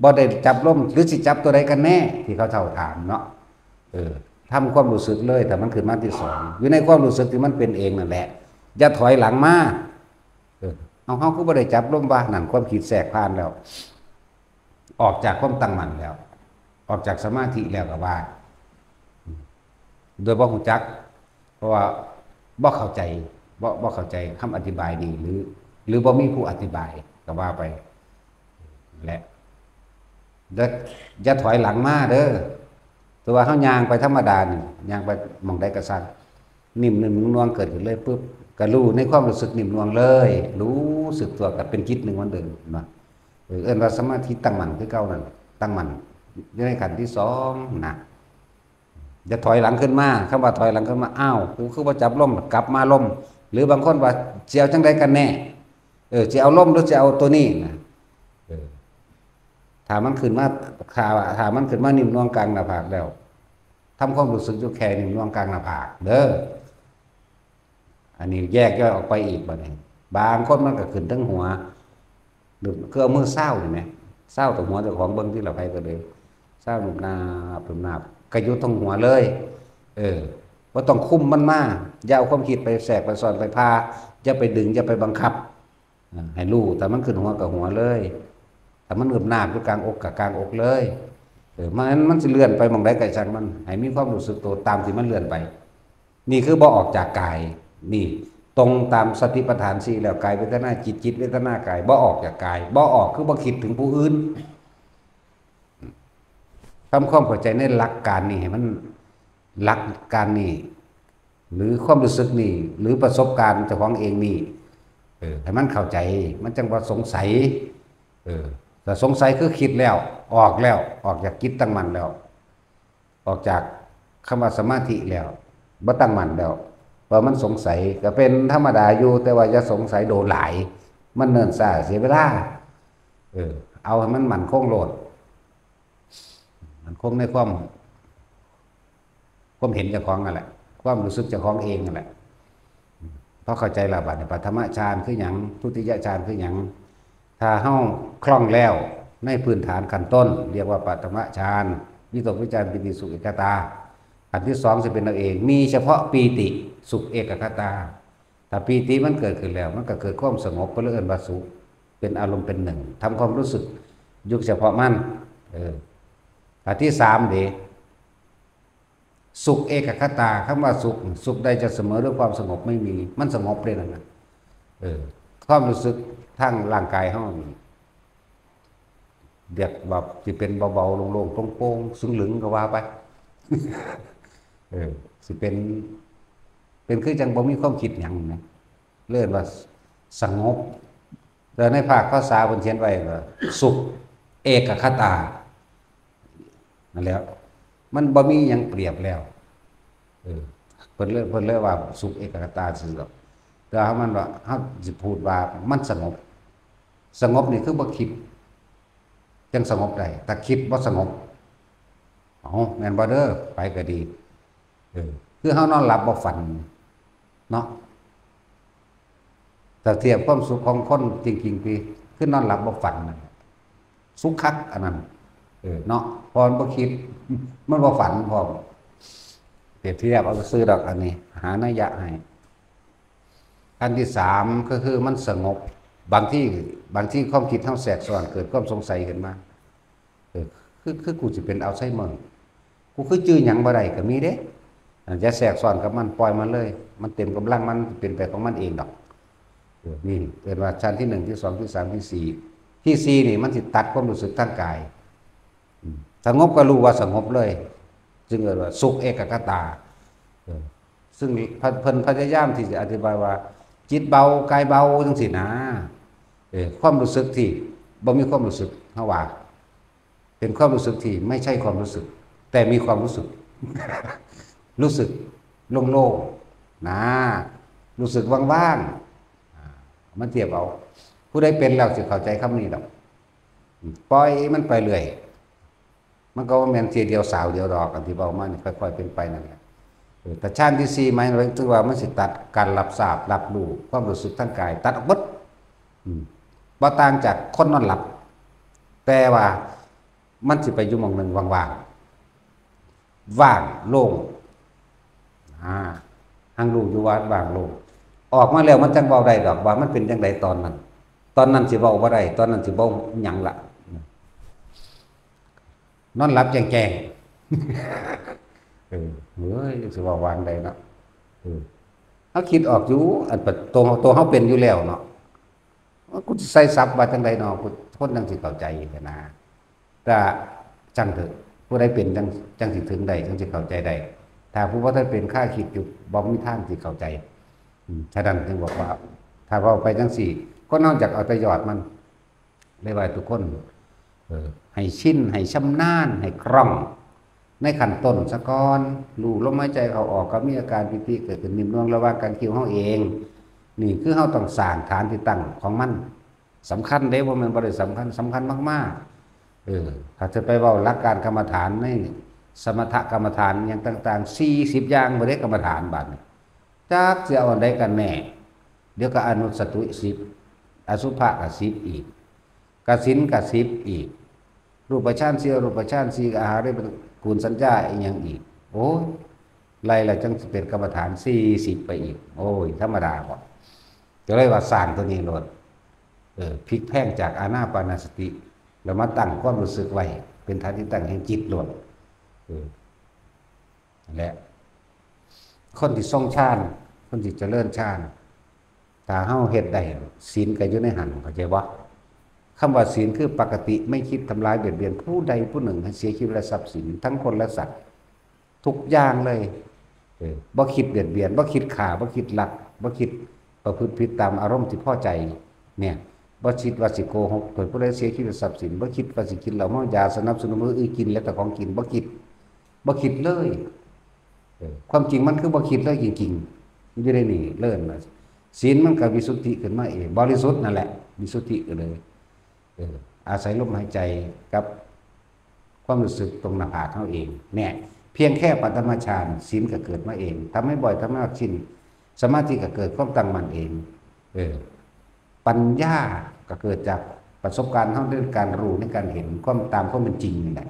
บ่ได้จับลม หรือสิจับตัวใดกันแน่ ที่เขาเจ้าถามเนาะ เออ ทำความรู้สึกเลย ถ้ามันขึ้นมาที่สอง อยู่ในความรู้สึกที่มันเป็นเองนั่นแหละ อย่าถอยหลังมา เออ เอา เฮาคือบ่ได้จับลมวะ นั่นความคิดแทรกผ่านแล้ว ออกจากความตั้งมั่นแล้ว ออกจากสมาธิแล้วก็ว่า โดยบ่ฮู้จัก เพราะว่าบ่เข้าใจ บ่ บ่เข้าใจคำอธิบายนี่ หรือ หรือบ่มีผู้อธิบาย ก็ว่าไป และ อย่า อย่าถอยหลังมาเด้อ แต่ว่าเฮาย่างไปธรรมดานี่ ย่างไปหม่องใดก็ซ่าง นิ่มๆ นวลๆ เกิดขึ้นเลยปุ๊บ ก็รู้ในความรู้สึกนิ่มนวลเลย รู้สึกตัวก็เป็นจิตหนึ่งเหมือนเดิมนะ เออ เอิ้นว่าสมาธิตั้งมั่นคือเก่านั่น ตั้งมั่นอยู่ในขั้นที่สองนะ อย่าถอยหลังขึ้นมา คำว่าถอยหลังขึ้นมา อ้าว กูคือบ่จับลม กลับมาลม หรือบางคนว่า สิเอาจั่งใดกันแน่ เออ สิเอาลมหรือสิเอาตัวนี้นะ เออ ถ้ามันขึ้นมา ถ้า ถ้ามันขึ้นมานิ่มนวลกลางหน้าผากแล้ว ทำความรู้สึกอยู่แค่นิ่มนวลกลางหน้าผากเด้อ อันนี้แยกย่อยออกไปอีกบัดนี้ บางคนมันก็ขึ้นเทิงหัว หรือคือเอามือซาวนี่แหม ซาวตรงหัวเจ้าของเบิ่งที่ละ ไผก็เลย ซาวหนุบหนาบหนุบหนาบ ก็อยู่ตรงหัวเลย เออ บ่ต้องคุมมันมา อย่าเอาความคิดไปแทรกไปซ้อนไปพา อย่าไปดึง อย่าไปบังคับ อ่า ให้รู้ ถ้ามันขึ้นหัวก็หัวเลย ถ้ามันหนุบหนาบอยู่กลางอกก็กลางอกเลย เออ มัน มันสิเลื่อนไปหม่องใดก็ช่างมัน ให้มีความรู้สึกตัวตามที่มันเลื่อนไป นี่คือบ่ออกจากกาย นี่ตรงตามสติปัฏฐานสี่แล้ว กายเวทนาจิต จิตเวทนากาย บ่ออกจากกาย บ่ออกคือบ่คิดถึงผู้อื่น ทำความเข้าใจในหลักการนี่ให้มัน หลักการนี่ หรือความรู้สึกนี่ หรือประสบการณ์เจ้าของเองนี่ เออ ให้มันเข้าใจ มันจั่งบ่สงสัย เออ ถ้าสงสัยคือคิดแล้ว ออกแล้ว ออกจากจิตตั้งมั่นแล้ว ออกจากคำว่าสมาธิแล้ว บ่ตั้งมั่นแล้ว ว่ามันสงสัย ก็เป็นธรรมดาอยู่ แต่ว่าอย่าสงสัยโดนหลาย มันเนิ่นช้าเสียเวลา เออ เอาให้มันมั่นคงโลด มั่นคงในความ ความเห็นเจ้าของนั่นแหละ ความรู้สึกเจ้าของเองนั่นแหละ พอเข้าใจแล้วบัดนี้ ปฐมฌานคือหยัง ทุติยฌานคือหยัง ถ้าเฮาคล่องแล้วในพื้นฐานขั้นต้น เรียกว่าปฐมฌาน วิตกวิจารปีติสุขเอกคตา อันที่สองสิเป็นเอาเอง มีเฉพาะปีติสุขเอกคตา ถ้าปีติมันเกิดขึ้นแล้ว มันก็เกิดความสงบ เพิ่นเลยเอิ้นว่าสุข เป็นอารมณ์เป็นหนึ่ง ทำความรู้สึกอยู่เฉพาะมัน เออ อันที่สามเด้ สุขเอกคตา คำว่าสุข สุขใดจะเสมอด้วยความสงบไม่มี มันสงบเลยนั่นน่ะ เออ ความรู้สึกทางร่างกายเฮานี่ เรียกว่าสิเป็นเบาๆ โล่งๆ โปร่งๆ ซึ่งหลึงก็ว่าไป เออ สิเป็น เป็นคือจั่งบ่มีความคิดหยังนะ เรียกว่าสงบ แต่ในภาคภาษาเพิ่นเขียนไว้ว่า สุขเอกคตา นั่นแหละ มันบ่มีหยังเปรียบแล้ว เออ เพิ่นเลย เพิ่นเลยว่าสุขเอกคตาซื่อดอก แต่ว่ามันว่า เฮาสิพูดว่ามันสงบ สงบนี่คือบ่คิด จั่งสงบได้ ถ้าคิดบ่สงบ เอ้า แม่นบ่เด้อ ไปก็ดี เออ คือเฮานอนหลับบ่ฝัน เนาะ ถ้าเทียบความสุขของคนจริงๆ คือ คือนอนหลับบ่ฝันนั่นแหละ สุขคักอันนั้น เออ เนาะ เพราะมันบ่คิด มันบ่ฝันพร้อม เปรียบเทียบเอาซื่อดอก อันนี้ หานัยยะให้ ขั้นที่สามก็คือมันสงบ บางที บางทีความคิดเฮาแทรกซ้อน เกิดความสงสัยขึ้นมา เออ คือ คือกูสิเป็นอัลไซเมอร์ กูคือจื่อหยังบ่ได้ก็มีเด้ อ่า อย่าแทรกซ้อนกับมัน ปล่อยมันเลย มันเต็มกำลังมัน เป็นไปของมันเองดอก เออ นี่เอิ้นว่าชั้นที่หนึ่ง ที่สอง ที่สาม ที่สี่ ที่สี่นี่มันสิตัดความรู้สึกทางกาย อืม สงบก็รู้ว่าสงบเลย จึงเอิ้นว่าสุขเอกคตา เออ ซึ่งพระ เพิ่นพยายามที่จะอธิบายว่า จิตเบากายเบาจั่งซี้นะ เออ ความรู้สึกที่บ่มีความรู้สึก เฮาว่า เป็นความรู้สึกที่ไม่ใช่ความรู้สึก แต่มีความรู้สึก รู้สึกโล่งๆ นะ รู้สึกว่างๆ อ่า มันเทียบเอา ผู้ใดเป็นแล้วสิเข้าใจคำนี้ดอก ปล่อยมันไปเรื่อย มันก็บ่แม่นเทื่อเดียวสาวเดียวดอก อันที่เว้ามานี่ค่อยๆเป็นไปนั่นแหละ เออ แต่ฌานที่สี่หมายถึงว่ามันสิตัดการรับทราบ รับรู้ ความรู้สึกทางกาย ตัดออกหมด อืม บ่ต่างจากคนนอนหลับ แต่ว่ามันสิไปอยู่หม่องหนึ่งว่างๆ ว่างโล่ง อ่า หังรู้อยู่ว่าว่างโล่ง ออกมาแล้วมันจั่งเว้าได้ดอกว่ามันเป็นจั่งใดตอนนั้น ตอนนั้นสิเว้าบ่ได้ ตอนนั้นสิเว้าหยังละ นอนหลับแจ้งๆ เออ เฮ้ย สิเว้าว่าจั่งใดเนาะ เออ เฮาคิดออกอยู่ อันปะ ตัว ตัวเฮาเป็นอยู่แล้วเนาะ ว่ากูสิใส่ศัพท์ว่าจั่งใดเนาะ กู คนจั่งสิเข้าใจหั้นนะ แต่จั่งเถาะ ผู้ใดเป็นจั่ง จั่งสิถึงได้ จั่งสิเข้าใจได้ ถ้าผู้บ่ทันเป็นคาคิดอยู่ บ่มีทางสิเข้าใจ อืม ฉะนั้นจึงบอกว่า ถ้าเว้าไปจั่งซี้ คนเฮาอยากเอาแต่ยอดมัน เลยว่าทุกคน เออ ให้ชิน ให้ชำนาญ ให้คล่อง ในขั้นต้นซะก่อน รู้ลมหายใจเข้าออก ก็มีอาการปีติเกิดขึ้นนิ่มนวลระหว่างกรรคิ้วเฮาเอง นี่คือเฮาต้องสร้างฐานที่ตั้งของมัน สำคัญเด้ บ่แม่นบ่ได้สำคัญ สำคัญมากๆ เออ ถ้าจะไปเว้าหลักการกรรมฐานในสมถกรรมฐานหยังต่างๆ สี่สิบอย่างบ่ได้กรรมฐานบาดนี้ จักสิเอาอันใดกันแน่ เดี๋ยวก็อนุสติสิบ อสุภะก็สิบอีก กสิณก็สิบอีก รูปฌานสี่ อรูปฌานสี่ อาหาริยปฏิกูลสัญญาอีหยังอีก โอ้ย ไล่ละจั่งสิเป็นกรรมฐานสี่สิบไปอีก โอ้ย ธรรมดาบ่ ก็เลยว่าสร้างตัวนี้โลด เออ พลิกแพลงจากอานาปานสติ แล้วมาตั้งความรู้สึกไว้ เป็นฐานที่ตั้งแห่งจิตโลด เออ นั่นแหละ คนที่ทรงฌาน คนที่เจริญฌาน ถ้าเฮาเฮ็ดได้ ศีลก็อยู่ในหั้น เข้าใจบ่ คำว่าศีลคือปกติไม่คิดทำร้ายเบียดเบียนผู้ใดผู้หนึ่งให้เสียชีวิตและทรัพย์สิน ทั้งคนและสัตว์ ทุกอย่างเลย เออ บ่คิดเบียดเบียน บ่คิดฆ่า บ่คิดลัก บ่คิดประพฤติผิดตามอารมณ์ที่พอใจ เนี่ย บ่คิดว่าสิโกหก เกิดผู้ใดเสียชีวิตทรัพย์สิน บ่คิดว่าสิกินเหล้าเมายา สนับสนุนผู้อื่นกินและแต่ของกิน บ่คิด บ่คิดเลย เออ ความจริงมันคือบ่คิดเลยจริงๆ อยู่ในนี่เลยนะ ศีลมันก็วิสุทธิขึ้นมาเอง บริสุทธิ์นั่นแหละ วิสุทธิก็เลย เออ อาศัยลมหายใจกับความรู้สึกตรงหน้าผากเขาเอง เนี่ย เพียงแค่ปฐมฌาน ศีลก็เกิดมาเอง ทำให้บ่อย ทำให้มากชิน สมาธิก็เกิด ความตั้งมั่นเอง เออ ปัญญาก็เกิดจากประสบการณ์เขาในการรู้ ในการเห็นความตามความเป็นจริงนี่แหละ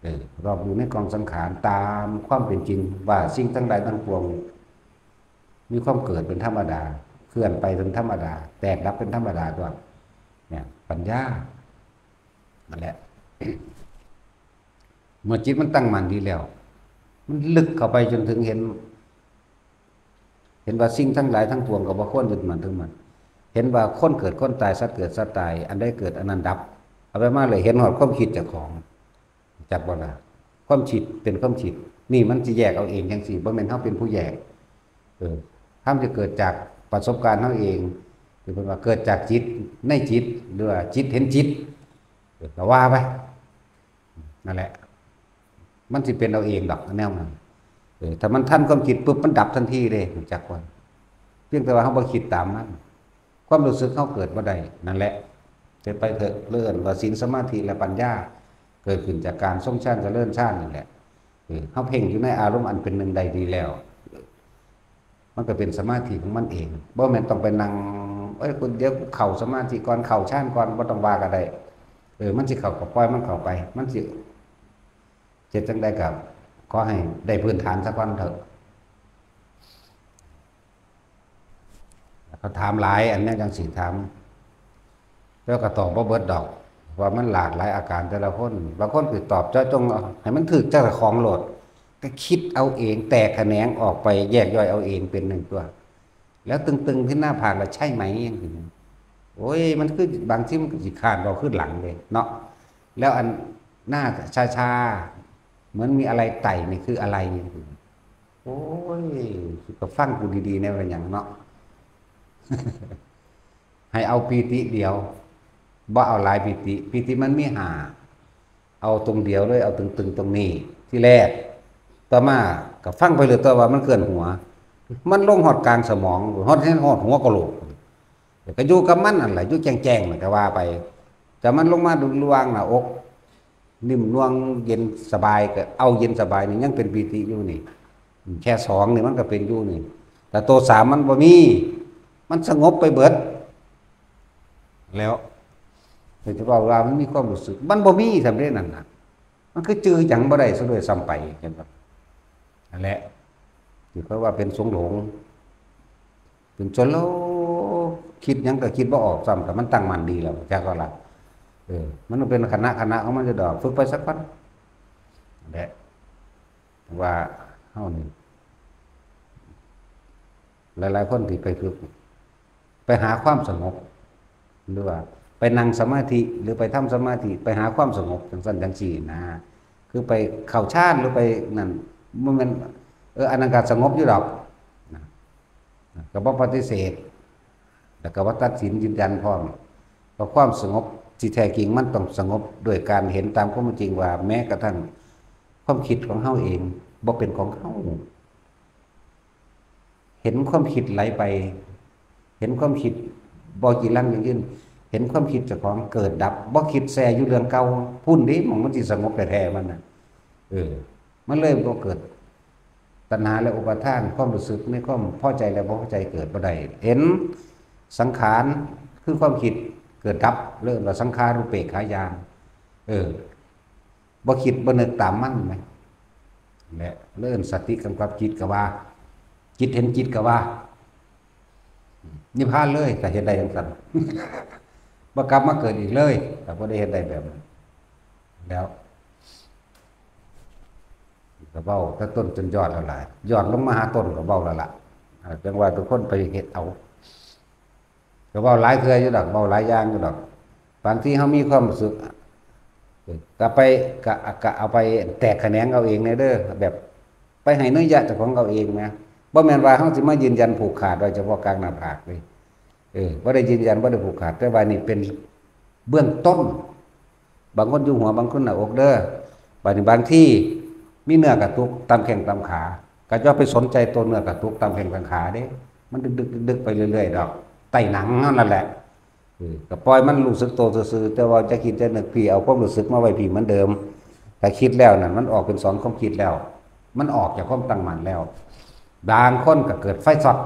เออ รอบรู้ในกองสังขารตามความเป็นจริง ว่าสิ่งทั้งหลายทั้งปวง มีความเกิดเป็นธรรมดา เคลื่อนไปเป็นธรรมดา แตกดับเป็นธรรมดาตัว เนี่ย ปัญญา นั่นแหละ เมื่อจิตมันตั้งมั่นดีแล้ว มันลึกเข้าไปจนถึงเห็น เห็นว่าสิ่งทั้งหลายทั้งปวงก็บ่ควรยึดมั่นถือมั่น เห็นว่าคนเกิดคนตาย สัตว์เกิดสัตว์ตาย อันใดเกิดอันนั้นดับ เอาไปมาเลย เห็นฮอดความคิดเจ้าของ จักบ่ล่ะ ความคิดเป็นความคิด นี่มันสิแยกเอาเองจังซี่ บ่แม่นเฮาเป็นผู้แยก เออ ธรรมจะเกิดจากประสบการณ์เฮาเอง คือเพิ่นว่าเกิดจากจิต ในจิต หรือว่าจิตเห็นจิต เออ ก็ว่าไป นั่นแหละ มันสิเป็นเอาเองดอก แนวนั้น เออ ถ้ามันทันความคิดปุ๊บ มันดับทันทีเด้ รู้จักว่า เพียงแต่ว่าเฮาบ่คิดตามมัน ความรู้สึกเฮาเกิดบ่ได้ นั่นแหละ เฮ็ดไปเถอะ เรื่องว่าศีล สมาธิ และปัญญา เกิดขึ้นจากการทรงฌาน เจริญฌานนี่แหละ เออ เฮาเพ่งอยู่ในอารมณ์อันเป็นหนึ่งได้ดีแล้ว มันก็เป็นสมาธิของมันเอง บ่แม่นต้องไปนั่ง เอ้ย กู เดี๋ยวกูเข้าสมาธิก่อน เข้าฌานก่อน บ่ต้องว่าก็ได้ เออ มันสิเข้าก็ปล่อยมันเข้าไป มันสิเฮ็ดจั่งใดก็ขอให้ได้พื้นฐานซะก่อนเถอะ เขาถามหลายอันเนี้ย จังสิถาม แล้วก็ตอบบ่เบิดดอก ว่ามันหลากหลายอาการแต่ละคน บางคนคือตอบเจาะจงเอาให้มันถืกเจ้าของโลด ก็คิดเอาเอง แตกแขนงออกไป แยกย่อยเอาเองเป็นหนึ่งตัว แล้วตึงๆที่หน้าผากแล้วใช่ไหม จังซี้ โอ้ย มันคือบางทีมันก็สิคาดเว้าคือหลังเด้เนาะ แล้วอันหน้าชาๆ เหมือนมีอะไรไต่นี่คืออะไร จังซี้ โอ้ย ก็ฟังกูดีๆ แน่ว่าหยังเนาะ ให้เอาปีติเดียว บ่เอาหลายปีติ ปีติมันมีห้า เอาตรงเดียวเลย เอาตึงๆ ตรงนี้ ที่แรก ต่อมาก็ฟังไปเลย ต่อว่ามันเคลื่อนหัว มันลงฮอดกลางสมอง ฮอด ฮอดหัวกะโหลก ก็อยู่กับมันนั่นแหละ อยู่แจ้งๆ น่ะก็ว่าไป แต่มันลงมาลวงหน้าอก นิ่มนวลเย็นสบาย ก็เอาเย็นสบายนี่ยังเป็นปีติอยู่นี่ แค่สองนี่มันก็เป็นอยู่นี่ แต่ตัวสามมันบ่มี มันสงบไปเบิด แล้ว แต่จะบอกว่ามันมีความรู้สึก มันบ่มีสำเร็จนั่นน่ะ มันคือจื่อหยังบ่ได้ซะด้วยซ้ำไป เห็นบ่ นั่นแหละ ที่เขาว่าเป็นสงหลง เป็นจนเราคิดหยังก็คิดบ่ออกซ้ำ แต่มันตั้งมั่นดีแล้ว จักว่าล่ะ เออ มันเป็นคณะคณะของมันจะดอก ฝึกไปสักพัก นั่นแหละ ว่าเฮานี่ หลายๆ คนที่ไปฝึก ไปหาความสงบ หรือว่าไปนั่งสมาธิ หรือไปทำสมาธิ ไปหาความสงบ จังซั่นจังซี่นะ คือไปเข้าฌาน หรือไปนั่น บ่แม่น เออ อันนั้นก็สงบอยู่ดอก นะ ก็บ่ปฏิเสธ แล้วก็บ่ตัดสินยืนยันพร้อม เพราะความสงบที่แท้จริงมันต้องสงบโดยการเห็นตามความเป็นจริงว่า แม้กระทั่งความคิดของเฮาเองบ่เป็นของเฮา เห็นความคิดไหลไป เห็นความคิดบ่จีรังยั่งยืน เห็นความคิดเจ้าของเกิดดับ บ่คิดแช่อยู่เรื่องเก่า พุ้นเด้ หม่องมันสิสงบแท้ๆ มันน่ะ เออ มันเลยบ่เกิดตัณหาและอุปาทาน ความรู้สึกในความพอใจและบ่พอใจเกิดบ่ได้ เห็นสังขารคือความคิดเกิดดับ เรียกว่าสังขารูปเปกขาญาณ เออ บ่คิดบ่นึกตามมันไหม และเรื่องสติกำกับจิตก็ว่า จิตเห็นจิตก็ว่า นิพพานเลย ถ้าเฮ็ดได้จังซั่น บ่กลับมาเกิดอีกเลย ถ้าบ่ได้เฮ็ดได้แบบนั้น แล้ว ก็เว้าแต่ต้นจนยอดแล้วล่ะ ยอดลงมาหาต้นก็เว้าแล้วล่ะ อ่า จังว่าทุกคนไปเฮ็ดเอา ก็เว้าหลายเทื่ออยู่ดอก เว้าหลายอย่างอยู่ดอก บางทีเฮามีความรู้สึก ก็ไป ก็ ก็เอาไปแตกแขนงเอาเองแน่เด้อ แบบ ไปให้เนื้อยะเจ้าของเอาเองนะ บ่แม่นว่าเฮาสิมายืนยันผูกขาดโดยเฉพาะกลางหน้าผากเลย เออ บ่ได้ยืนยัน บ่ได้ผูกขาด แต่ว่านี่เป็นเบื้องต้น บางคนอยู่หัว บางคนหน้าอกเด้อ บาดนี้บางทีมีเนื้อกระตุกตามแข้งตามขา ก็อย่าไปสนใจตัวเนื้อกระตุกตามแข้งตามขาเด้ มันดึกๆๆๆ ไปเรื่อยๆดอก ใต้หนังนั่นแหละ เออ ก็ปล่อยมันรู้สึกตัวซื่อๆ แต่ว่าจะคิดจะนึก พี่เอาความรู้สึกมาไว้พี่เหมือนเดิม ถ้าคิดแล้วนั่นมันออกเป็นสองความคิดแล้ว มันออกจากความตั้งมั่นแล้ว บางคนก็เกิดไฟช็อต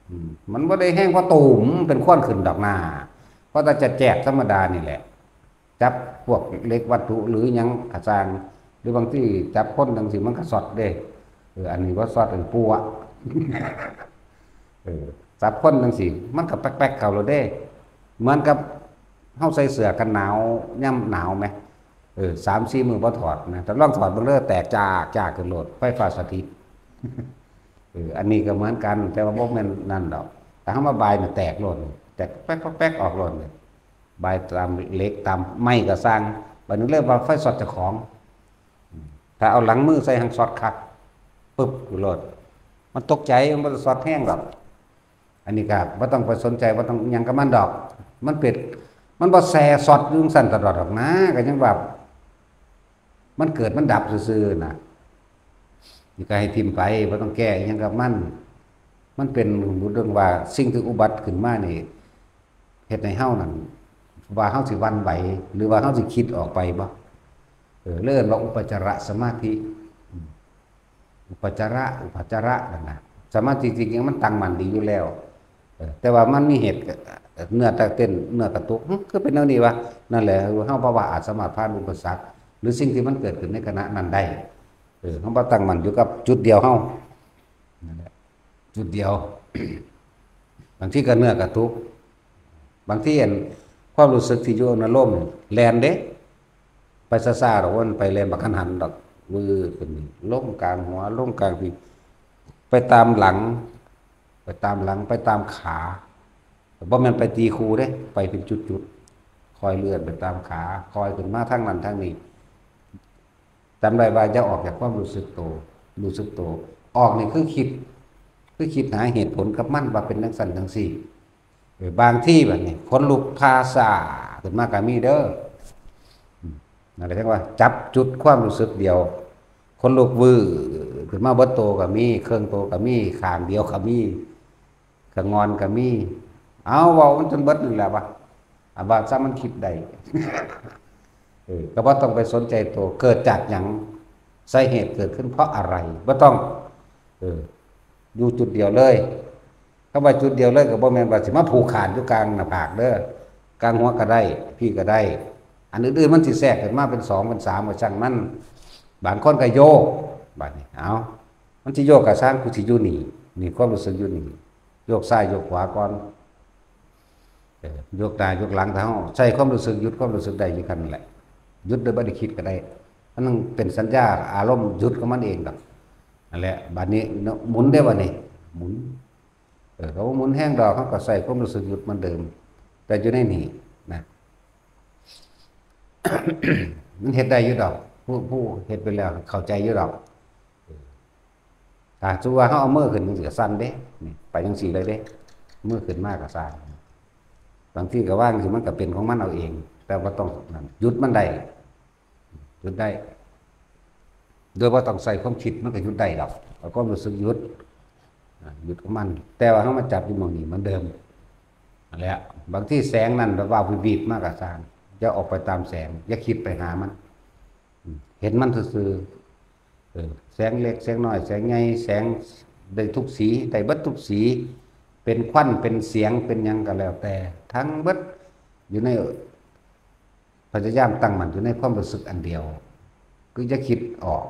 อืม มันบ่ได้แฮงเพราะตูม เป็นควันขึ้นดอกหน้า เพราะแต่จะแจกธรรมดานี่แหละ จับพวกเหล็กวัตถุหรือหยังกะซ่าง หรือบางทีจับคนจั่งซี้มันก็ช็อตเด้ เออ อันนี้บ่ช็อต อันนี้ปัว เออ จับคนจั่งซี้มันก็แป๊กๆเข้าโลดเด้ เหมือนกับเฮาใส่เสื้อกันหนาวยามหนาวแหม เออ สามสี่มื้อบ่ถอดนะ แต่ลองถอดเบิ่งเด้อ แตกจากๆขึ้นโลด ไฟฟ้าสถิต เออ อันนี้ก็เหมือนกัน แต่ว่าบ่แม่นนั่นดอก แต่เฮามาบายน่ะแตกโลด แตกแป๊กๆๆออกโลดเลย บายตามเหล็กตามไม้ก็ซ่าง บัดนี้เลยว่าไฟช็อตเจ้าของ ถ้าเอาหลังมือใส่หั้นช็อตคัก ปึ๊บ โลด มันตกใจ มันบ่ได้ช็อตแฮงดอก อันนี้ก็บ่ต้องไปสนใจ บ่ต้องอิหยังกับมันดอก มันเป็น มันบ่แซ่ช็อตอยู่จั่งซั้นตลอดดอกนะ ก็ยังว่า มันเกิดมันดับซื่อๆนะ นี่ก็ให้ทิ่มไป บ่ต้องแก้อิหยังกับมัน มันเป็นเรื่องว่าสิ่งที่อุบัติขึ้นมานี่ เฮ็ดให้เฮานั่น ว่าเฮาสิหวั่นไหว หรือว่าเฮาสิคิดออกไปบ่ เออ เรียกว่าอุปจารสมาธิ อืม อุปจาระ อุปจาระนั่นน่ะ สมาธิจริงๆมันตั้งมั่นดีอยู่แล้ว เออ แต่ว่ามันมีเหตุ เนื้อเต้น เนื้อกระตุก หึ คือเป็นแนวนี้วะ นั่นแหละ เฮาบ่ว่าอาจสามารถผ่านอุปสรรค หรือสิ่งที่มันเกิดขึ้นในขณะนั้นได้ เออ เฮาบ่ตั้งมั่นอยู่กับจุดเดียวเฮา นั่นแหละ จุดเดียว บางทีก็เนื้อกระตุก บางทีอันความรู้สึกที่อยู่ในลมนี่แล่นเด้ ไปซ่าๆดอก ว่ามันไปแล่นบักหันหันดอก วืดขึ้นนี่ ลงกลางหัว ลงกลางพี้ ไปตามหลัง ไปตามหลัง ไปตามขา บ่แม่นไปตีคู่เด้ ไปเป็นจุดๆ ค่อยเลื่อนไปตามขา ค่อยขึ้นมาทางนั้นทางนี้ จำได้ว่าอย่าออกจากความรู้สึกโต รู้สึกโต ออกนี่คือคิด คือคิดหาเหตุผลกับมันว่าเป็นจั่งซั้นจั่งซี้ เออ บางทีบัดนี้ขนลุกพาซ่าขึ้นมาก็มีเด้อ อืม นั่นแหละเรียกว่าจับจุดความรู้สึกเดียว ขนลุกวืดขึ้นมาเบิดโตก็มี เครื่องโตก็มี ข้างเดียวก็มี ก็งอนก็มี เอา เว้ามันจนเบิดนั่นแหละวะ อาบาดซะมันคิดได้ เออ ก็บ่ต้องไปสนใจโต เกิดจากหยัง สาเหตุเกิดขึ้นเพราะอะไร บ่ต้อง เออ อยู่จุดเดียวเลย คำว่าจุดเดียวเลยก็บ่แม่นว่าสิมาผูกขาดอยู่กลางหน้าผากเด้อ กลางหัวก็ได้ พี้ก็ได้ อันอื่นๆมันสิแทรกขึ้นมาเป็นสองเป็นสามก็ช่างมัน บางคนก็โยก บัดนี้ เอา มันสิโยกก็ซ่าง กูสิอยู่นี่ นี่ความรู้สึกอยู่นี่ โยกซ้ายโยกขวาก่อน เออ โยกหน้าโยกหลัง ถ้าเฮาใช้ความรู้สึก หยุดความรู้สึกได้อยู่คั่นแหละ หยุดโดยบ่ได้คิดก็ได้ มันเป็นสัญญาอารมณ์หยุดของมันเองดอก นั่นแหละ บัดนี้เนาะ หมุนเด้บัดนี้ หมุน เออ ก็บ่หมุนแฮงดอก เฮาก็ใช้ความรู้สึกหยุดเหมือนเดิม แต่อยู่ในนี่นะ มันเฮ็ดได้อยู่ดอก ผู้ ผู้เฮ็ดไปแล้วเข้าใจอยู่ดอก ถ้าสมมุติว่าเฮาเอามือขึ้นจั่งซี้ก็สั่นเด้ นี่ ไปจั่งซี้เลยเด้ มือขึ้นมาก็สั่น บางทีก็วางจั่งซี้ มันก็เป็นของมันเอาเอง แต่บ่ต้องนั่น หยุดมันได้ หยุดได้ โดยบ่ต้องใช้ความคิด มันก็หยุดได้ดอก เอาความรู้สึกหยุด อ่า หยุดของมัน แต่ว่าเฮามาจับอยู่หม่องนี้เหมือนเดิม นั่นแหละ บางทีแสงนั่นแบบว่าวิบๆมาก็ซ่าง อย่าออกไปตามแสง อย่าคิดไปหามัน อืม เห็นมันซื่อๆ เออ แสงเล็ก แสงน้อย แสงใหญ่ แสงได้ทุกสี ได้เบิดทุกสี เป็นควัน เป็นเสียง เป็นหยังก็แล้วแต่ ทั้งเบิดอยู่ใน พยายามตั้งมั่นอยู่ในความรู้สึกอันเดียว คืออย่าคิดออก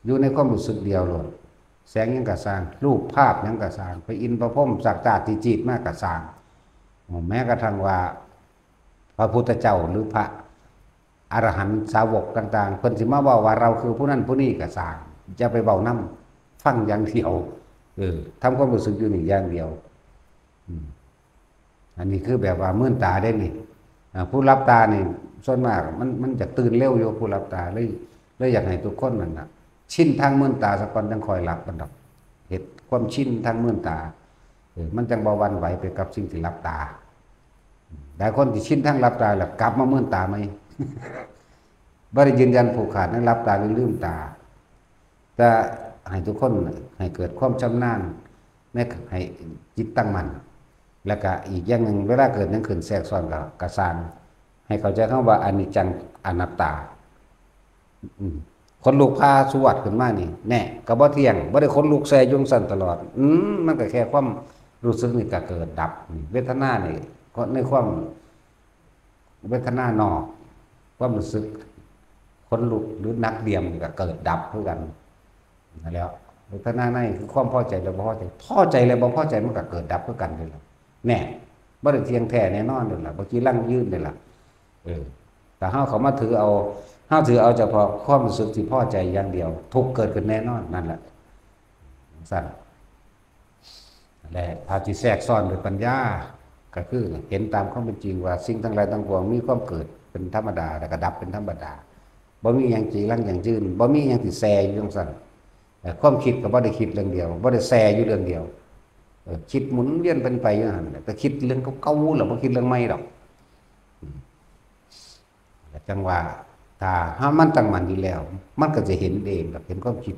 อยู่ในความรู้สึกเดียวโลด แสงหยังก็ซ่าง รูปภาพหยังก็ซ่าง ไปอินพระพรหมสักจาติจีดมากก็ซ่าง แม้กระทั่งว่า พระพุทธเจ้าหรือพระอรหันต์สาวกต่างๆ เพิ่นสิมาเว้าว่าเราคือผู้นั้นผู้นี้ก็ซ่าง อย่าไปเว้านำ ฟังอย่างเดียว เออ ทำความรู้สึกอยู่นี่อย่างเดียว อืม อันนี้คือแบบว่ามื่นตาเด้นี่ อ่า ผู้หลับตานี่ ส่วนมากมัน มันจะตื่นเร็วอยู่ ผู้หลับตา เลย เลยอยากให้ทุกคนนั่นน่ะ ชินทางมืนตาซะก่อน จั่งค่อยหลับมันดอก เฮ็ดความชินทางมืนตา เออ มันจั่งบ่หวั่นไหวไปกับสิ่งที่หลับตา หลายคนที่ชินทางหลับตาแล้วกลับมามืนตาใหม่ บ่ได้ยืนยันผูกขาดในหลับตาหรือลืมตา แต่ให้ทุกคนให้เกิดความชำนาญใน ให้จิตตั้งมั่น แล้วก็อีกอย่างหนึ่ง เวลาเกิดหยังขึ้นแทรกซ้อนก็ ก็ซ่าง ให้เข้าใจคำว่าอนิจจังอนัตตา อืม ขนลุกพาสุวัตขึ้นมานี่ แน่ ก็บ่เที่ยง บ่ได้ขนลุกแซ่อยู่จั่งซั้นตลอด อืม มันก็แค่ความรู้สึกนี่ก็เกิดดับ เวทนานี่ ในความ เวทนานอก ความรู้สึกขนลุกหรือหนักเดี่ยมนี่ก็เกิดดับคือกัน นั่นแหล้ว เวทนาในคือความพอใจและบ่พอใจ พอใจและบ่พอใจมันก็เกิดดับคือกันนี่แหละ แน่ บ่ได้เที่ยงแท้แน่นอนนี่แหละ บ่จีรังยืนนี่แหละ เออ แต่เฮาเข้ามาถือเอา เฮาถือเอาเฉพาะความรู้สึกที่พอใจอย่างเดียว ทุกข์เกิดขึ้นแน่นอน นั่นแหละ จั่งซั้น และถ้าที่แทรกซ้อนด้วยปัญญา ก็คือเห็นตามความเป็นจริงว่าสิ่งทั้งหลายทั้งปวงมีความเกิดเป็นธรรมดา แล้วก็ดับเป็นธรรมดา บ่มีหยังจีรังยั่งยืน บ่มีหยังที่แซ่อยู่จั่งซั้น เอ่อ ความคิดก็บ่ได้คิดเรื่องเดียว บ่ได้แซ่อยู่เรื่องเดียว เอ่อ คิดหมุนเวียนเป็นไปอยู่หั่นแหละ แต่คิดเรื่องเก่าๆ แล้วบ่คิดเรื่องใหม่ดอก อืม จั่งว่า ถ้าเฮามันตั้งมั่นอยู่แล้ว มันก็จะเห็นเองดอก เห็นความคิด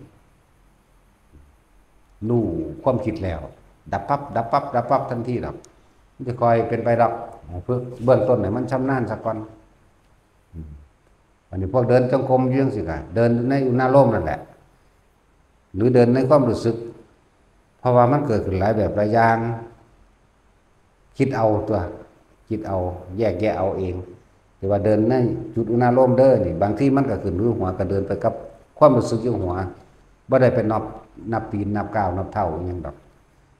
รู้ความคิดแล้ว ดับปั๊บ ดับปั๊บ ดับปั๊บทันทีดอก มันจะค่อยเป็นไปดอก ฝึกเบื้องต้นให้มันชำนาญซะก่อน อืม อันนี้พวกเดินจงกรมอยู่จั่งซี้ก็ เดินในอุณาโลมนั่นแหละ หรือเดินในความรู้สึก เพราะว่ามันเกิดขึ้นหลายแบบหลายอย่าง คิดเอาตั๊ว คิดเอา แยกแยะเอาเอง แต่ว่าเดินในจุดอุณาโลมเด้อนี่ บางทีมันก็ขึ้นอยู่หัว ก็เดินไปกับความรู้สึกอยู่หัว บ่ได้ไปนับ นับตีน นับก้าว นับเท้าอิหยังดอก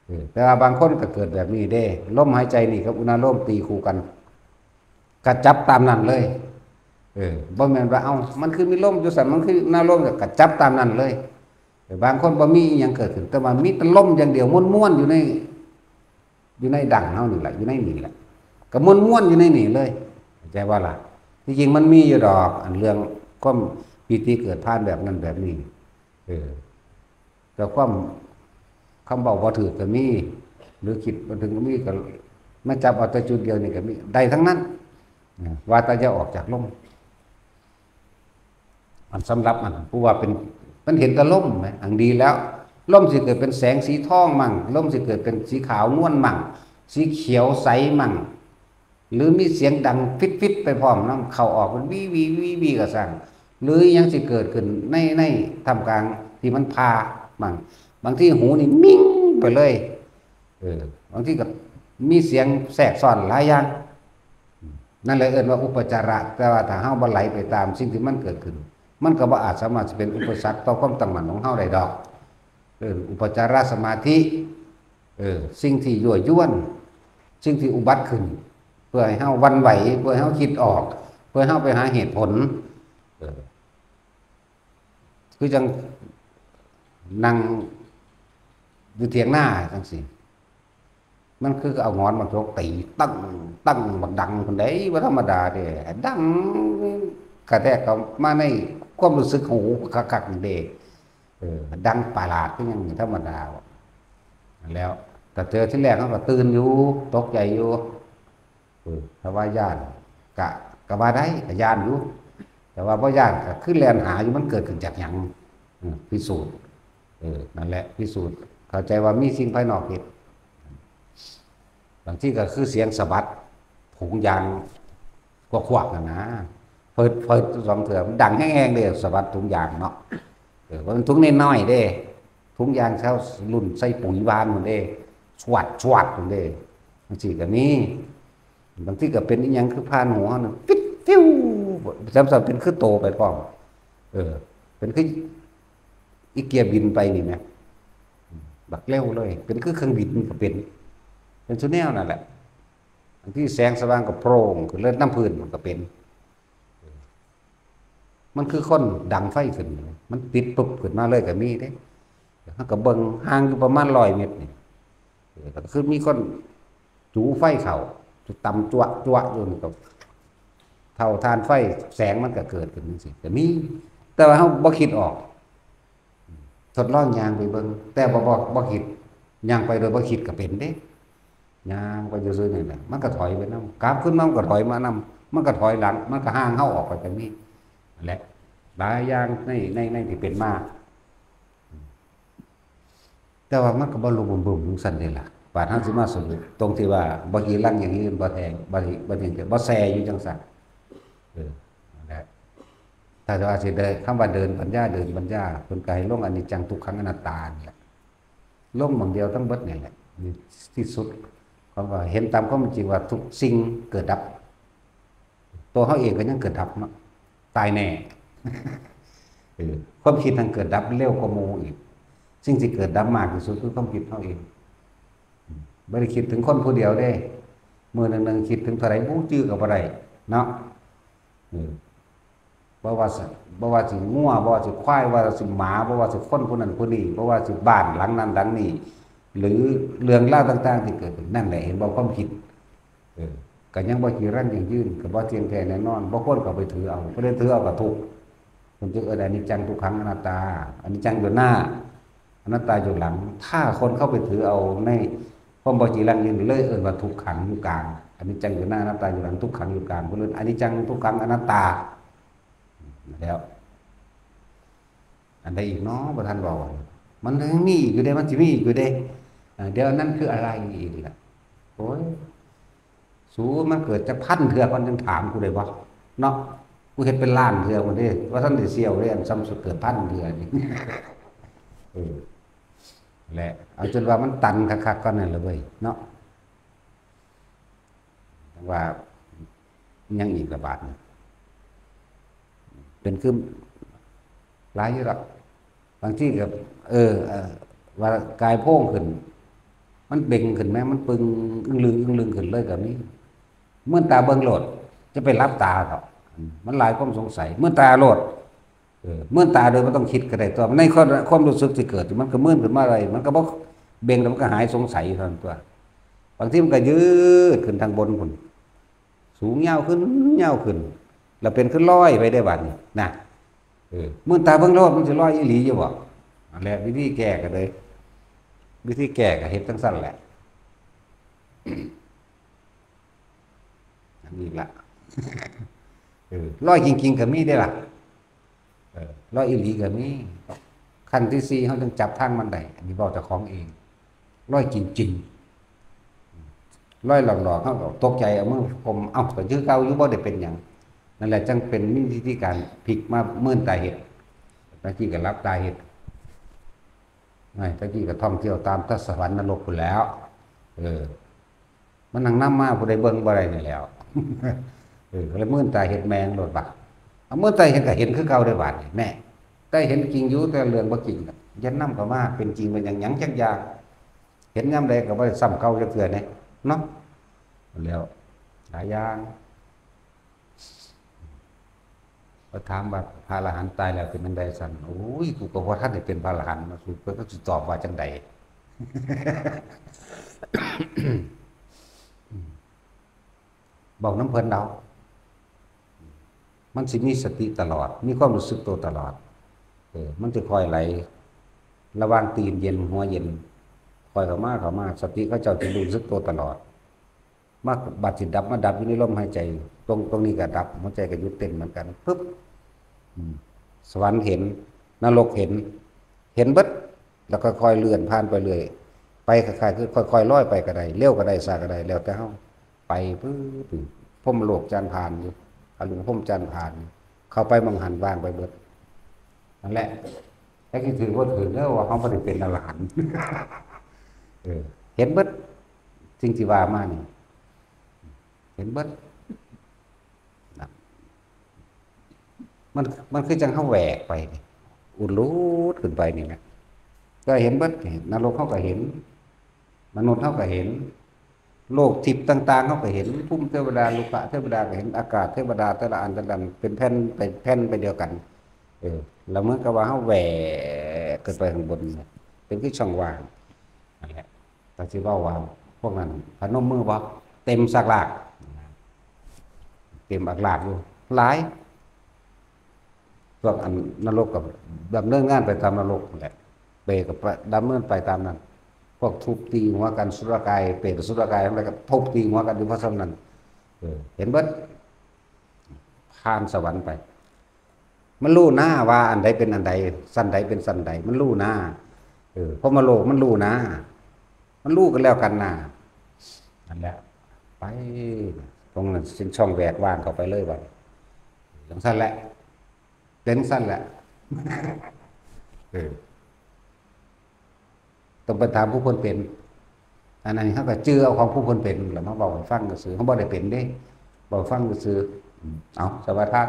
เออ แต่ว่าบางคนก็เกิดแบบนี้เด้ ลมหายใจนี่กับอุณาโลมตีคู่กัน ก็จับตามนั้นเลย เออ บ่แม่นว่า เอ้า มันคือมีลมอยู่ซั่น มันคืออุณาโลม ก็จับตามนั้นเลย เออ บางคนบ่มีอิหยังเกิดขึ้น แต่ว่ามีแต่ลมอย่างเดียว ม่วนๆ อยู่ใน อยู่ในดั้งเฮานี่แหละ อยู่ในนี่แหละ ก็ม่วนๆ อยู่ในนี่เลย เข้าใจบ่ล่ะ ที่จริงมันมีอยู่ดอก อันเรื่องความปีติเกิดผ่านแบบนั้นแบบนี้ เออ ก็ความ คำเว้าบ่ถืกก็มี หรือคิดบ่ถึงก็มี ก็มาจับเอาแต่จุดเดียวนี่ก็มี ได้ทั้งนั้น นะ ว่าแต่อย่าออกจากลม อันสำหรับอันผู้ว่าเป็น มันเห็นแต่ลมไหม อันดีแล้ว ลมสิเกิดเป็นแสงสีทองมั่ง ลมสิเกิดเป็นสีขาวนวลมั่ง สีเขียวใสมั่ง หรือมีเสียงดังฟิดๆ ไปพร้อมนำ เข้าออกเป็นวีวีวีวีก็ซ่าง หรือยังสิเกิดขึ้นใน ในท่ามกลางที่มันผ่ามั่ง บางทีหูนี่มิ่งไปเลย เออ บางทีก็มีเสียงแทรกซ้อนหลายอย่าง นั่นแหละเอิ้นว่าอุปจาระ แต่ว่าถ้าเฮาบ่ไหลไปตามสิ่งที่มันเกิดขึ้น มันก็บ่อาจสามารถสิเป็นอุปสรรคต่อความตั้งมั่นของเฮาได้ดอก เอิ้นอุปจารสมาธิ เออ สิ่งที่ยั่วยวน สิ่งที่อุบัติขึ้น เพื่อให้เฮาหวั่นไหว เพื่อให้เฮาคิดออก เพื่อให้เฮาไปหาเหตุผล เออ คือจั่งนั่งอยู่เถียงนาจั่งซี้ มันคือเอาหงอนมาจกตี ตึ้ง ตึ้ง บักดังพุ้นเด้ บ่ธรรมดาเด้ ดังกระแทกเข้ามาในความรู้สึกหูคักๆ เด้ เออ ดังปาลาดคือหยังธรรมดา แล้ว แต่เทื่อที่แรกเฮาก็ตื่นอยู่ ตกใจอยู่ เออ ถ้าว่าย้าน กะ กะว่าได้ กะย้านอยู่ แต่ว่าบ่ย้าน กะคือแล่นหาอยู่ มันเกิดขึ้นจากหยัง เออ พิสูจน์ เออ นั่นแหละ พิสูจน์ เข้าใจว่ามีสิ่งภายนอกเฮ็ด บางทีก็คือเสียงสะบัดถุงยางควักๆ นั่นนะ เปิด เปิดสองเทื่อ มันดังแฮงๆ เด้ สะบัดถุงยางเนาะ เออ ว่ามันถุงน้อยๆ เด้ ถุงยางเขารุ่นใส่ปุ๋ยหว่านพุ้นเด้ ชวด ชวดพุ้นเด้ จั่งซี้ก็มี บางทีก็เป็นอิหยังคือผ่านหัวเฮานี่ ฟิด ฟิว ซ้ำๆ เป็นคือโตไปพร้อม เออ เป็นคืออีเกียบินไปนี่แหม บักเร็วเลย เป็นคือเครื่องบินก็เป็น เป็นซุแนวนั่นแหละ บางทีแสงสว่างก็โพร่งขึ้นเลย นำพื้นมันก็เป็น มันคือคนดังไฟขึ้น มันติดปุ๊บขึ้นมาเลยก็มีเด้ เฮาก็เบิ่งห่างอยู่ประมาณร้อยเมตรนี่ เออ แล้วก็คือมีคนจูไฟเข้า ตำจั๊วะจั๊วะอยู่นี่ก็ เท่าถ่านไฟ แสงมันก็เกิดขึ้นจั่งซี้ ก็มี แต่ว่าเฮาบ่คิดออก ทดลองย่างไปเบิ่ง แต่บ่บ่บ่คิด ย่างไปโดยบ่คิดก็เป็นเด้ ย่างไปซื่อๆนี่แหละ มันก็ถอยไปนำ กลับขึ้นมามันก็ถอยมานำ มันก็ถอยหลัง มันก็ห่างเฮาออกไปแบบนี้ นั่นแหละ หลายอย่างใน ใน ในที่เป็นมา แต่ว่ามันก็บ่ลุมบึมๆจั่งซั่นเด้ล่ะ บาดเฮาสิมาสรุปตรงที่ว่าบ่ฮีรังอย่างอื่น บ่แทง บ่ฮี บ่แทง บ่แซ่อยู่จั่งซั่น เออ นั่นแหละ ถ้าว่าสิได้ คำว่าเดินปัญญา เดินปัญญา เพิ่นก็ให้ลงอนิจจัง ทุกขัง อนัตตานี่แหละ ลงหม่องเดียวทั้งเบิดนี่แหละ นี่ที่สุด ของว่าเห็นตามความจริงว่าทุกสิ่งเกิดดับ ตัวเฮาเองก็ยังเกิดดับเนาะ ตายแน่ เออ ความคิดทั้งเกิดดับเร็วกว่าหมู่อีก สิ่งที่เกิดดับมากที่สุดคือความคิดเฮาเอง บ่ได้คิดถึงคนผู้เดียวเด้ มื้อหนึ่งๆคิดถึงเท่าใดบ่จื้อก็บ่ได้ เนาะ เออ บ่ว่าสิ บ่ว่าสิงัว บ่ว่าสิควาย บ่ว่าสิหมา บ่ว่าสิคนผู้นั้นผู้นี้ บ่ว่าสิบ้านหลังนั้นหลังนี้ หรือเรื่องราวต่างๆที่เกิดขึ้น นั่นแหละ เห็นบ่ ความคิด เออ ก็ยังบ่จีรังยั่งยืน ก็บ่เที่ยงแท้แน่นอน บ่ควรเข้าไปถือเอา ผู้ใดถือเอาก็ทุกข์ เพิ่นจึงเอิ้นอนิจจัง ทุกขัง อนัตตา อนิจจังอยู่หน้า อนัตตาอยู่หลัง ถ้าคนเข้าไปถือเอาในความบ่จีรังยั่งยืน เลยเอิ้นว่าทุกขังอยู่กลาง อนิจจังอยู่หน้า อนัตตาอยู่หลัง ทุกขังอยู่กลาง เพิ่นเอิ้นอนิจจัง ทุกขัง อนัตตา แล้ว อันใดอีกเนาะ บ่ทันเว้า มันยังมีอีกอยู่เด้ มันสิมีอีกอยู่เด้ อ่า เดี๋ยวอันนั้นคืออะไรอีกล่ะ โอ้ย สู มันเกิดจักพันเทื่อก่อนจั่งถามกูได้บ่ เนาะ กูเฮ็ดเป็นล้านเทื่อพุ้นเด้ ว่าทันได้เสี่ยวเด้ อันซ้ำสุดเกิดพันเทื่อนี่ เออ แหละ เอาจนว่ามันตันคักๆก่อนนั่นล่ะเว้ย เนาะ จั่งว่ายังอีกละบาดนี่ เป็นคือหลายอยู่ดอก บางทีก็ เออ เออ ว่ากายโพงขึ้น มันเบ่งขึ้นแหม มันปึงอึ้งลึง อึ้งลึงขึ้นเลยก็มี มื่นตาเบิ่งโลด จะไปหลับตาเถาะ มันหลายความสงสัย มื่นตาโลด เออ มื่นตาโดยบ่ต้องคิดก็ได้ตัว ในความ ความรู้สึกที่เกิด มันก็มื่นขึ้นมาเลย มันก็บ่เบ่งแล้วมันก็หายสงสัยเท่านั้นตัว บางทีมันก็ยืดขึ้นทางบนพุ้น สูงยาวขึ้น ยาวขึ้น แล้วเป็นคือลอยไปได้บัดนี้นะ เออ มื่นตาเบิ่งโลด มันสิลอยอีหลีอยู่บ่ นั่นแหละ วิธีแก้ก็เลย วิธีแก้ก็เฮ็ดจั่งซั่นแหละ อันนี้ละ เออ ลอยจริงๆก็มีเด้ล่ะ เออ ลอยอีหลีก็มี ขั้นที่สี่ เฮาต้องจับทางมันได้ อันนี้เว้าเจ้าของเอง ลอยจริงๆ ลอยหลอกๆ เฮาก็ตกใจ เอามือก้ม เอ้า ก็คือเก่าอยู่ บ่ได้เป็นหยัง นั่นแหละจั่งเป็นมีวิธีการพลิกมามื่นตาเฮ็ด ตะกี้ก็หลับตาเฮ็ด ไอ้ตะกี้ก็ท่องเที่ยวตามสวรรค์นรกพุ้นแหล้ว เออ มันนั่งนำมา ผู้ใดเบิ่งบ่ได้นี่แหล้ว เออ ก็เลยมื่นตาเฮ็ดแม่งโลดบาด เอามื่นตาเฮ็ดก็เห็นคือเก่าได้บาดนี่ แน่ แต่เห็นจริงอยู่ แต่เรื่องบ่จริงน่ะ อย่านำเข้ามา เป็นจริงเป็นหยัง หยังจักอย่าง เห็นยามใดก็บ่ได้ซ้ำเก่าจักเทื่อแน่ เนาะ แล้ว หลายอย่าง ก็ถามว่าพระอรหันต์ตายแล้วเป็นจั่งใดซั่น โอ้ย กูก็บ่ทันได้เป็นพระอรหันต์มา กูก็สิตอบว่าจั่งใด บอกนำเพิ่นเอา มันสิมีสติตลอด มีความรู้สึกตัวตลอด เออ มันจะคอยไหล ระหว่างตีนเย็นหัวเย็น คอยเข้ามา เข้ามา สติเขาเจ้าสิรู้สึกตัวตลอด มาบัดสิดับ มาดับอยู่ในลมหายใจ ตรง ตรงนี้ก็ดับ หัวใจก็หยุดเต้นเหมือนกัน ปึ๊บ อืม สวรรค์เห็น นรกเห็น เห็นเบิด แล้วก็ค่อยเลื่อนผ่านไปเรื่อย ไปคล้ายๆ คือค่อยๆลอยไปก็ได้ เร็วก็ได้ ช้าก็ได้ แล้วแต่เฮา ไปปึ๊บ พรหมโลกจานผ่านอยู่ อรูปพรหมจานผ่านอยู่ เข้าไปหม่องหั้นว่างไปเบิด นั่นแหละ แต่ที่ถือว่าถือเด้อว่าเขาบ่ได้เป็นอรหันต์ เออ เห็นเบิด สิ่งที่ว่ามานี่ เห็นเบิด นะ มัน มันคือจั่งเฮาแหวกไปนี่ อุดรูดขึ้นไปนี่แหละ ก็เห็นเบิด นรกเฮาก็เห็น มนุษย์เฮาก็เห็น โลกทิพย์ต่างๆเฮาก็เห็น ภูมิเทวดา ลูกะเทวดาก็เห็น อากาศเทวดาแต่ละอันแต่ละอันเป็นแผ่น เป็นแผ่นไปเดียวกัน เออ แล้วเหมือนกับว่าเฮาแหวกขึ้นไปข้างบน เป็นคือช่องว่าง นั่นแหละ ก็สิเว้าว่า พวกนั้นพนมมือบ่ เต็มซากลาก เต็มอักลากอยู่ หลาย พวกอันนรกก็ดำเนินงานไปตามนรกนั่นแหละ เปรตก็ดำเนินไปตามนั้น พวกทุบตีหัวกันสุรกาย เปรตสุรกายทั้งหลายก็ทุบตีหัวกันอยู่เพราะฉะนั้น เออ เห็นเบิด ผ่านสวรรค์ไป มันรู้หน้าว่าอันใดเป็นอันใด สันใดเป็นสันใด มันรู้หน้า เออ พรหมโลกมันรู้หน้า มันรู้กันแล้วกันหน้า นั่นแหละ ไป ตรงนั้นสิ้นช่องแหวกว่างเข้าไปเลยบัด จังซั่นแหละ เป็นจังซั่นแหละ เออ ต้องไปถามผู้เพิ่นเป็น อันนั้นเขาก็จื่อเอาของผู้เพิ่นเป็นแล้วมาบอกให้ฟังซื่อๆ เขาบ่ได้เป็นเด้ บอกฟังซื่อๆ อืม เอา สวัสดีครับ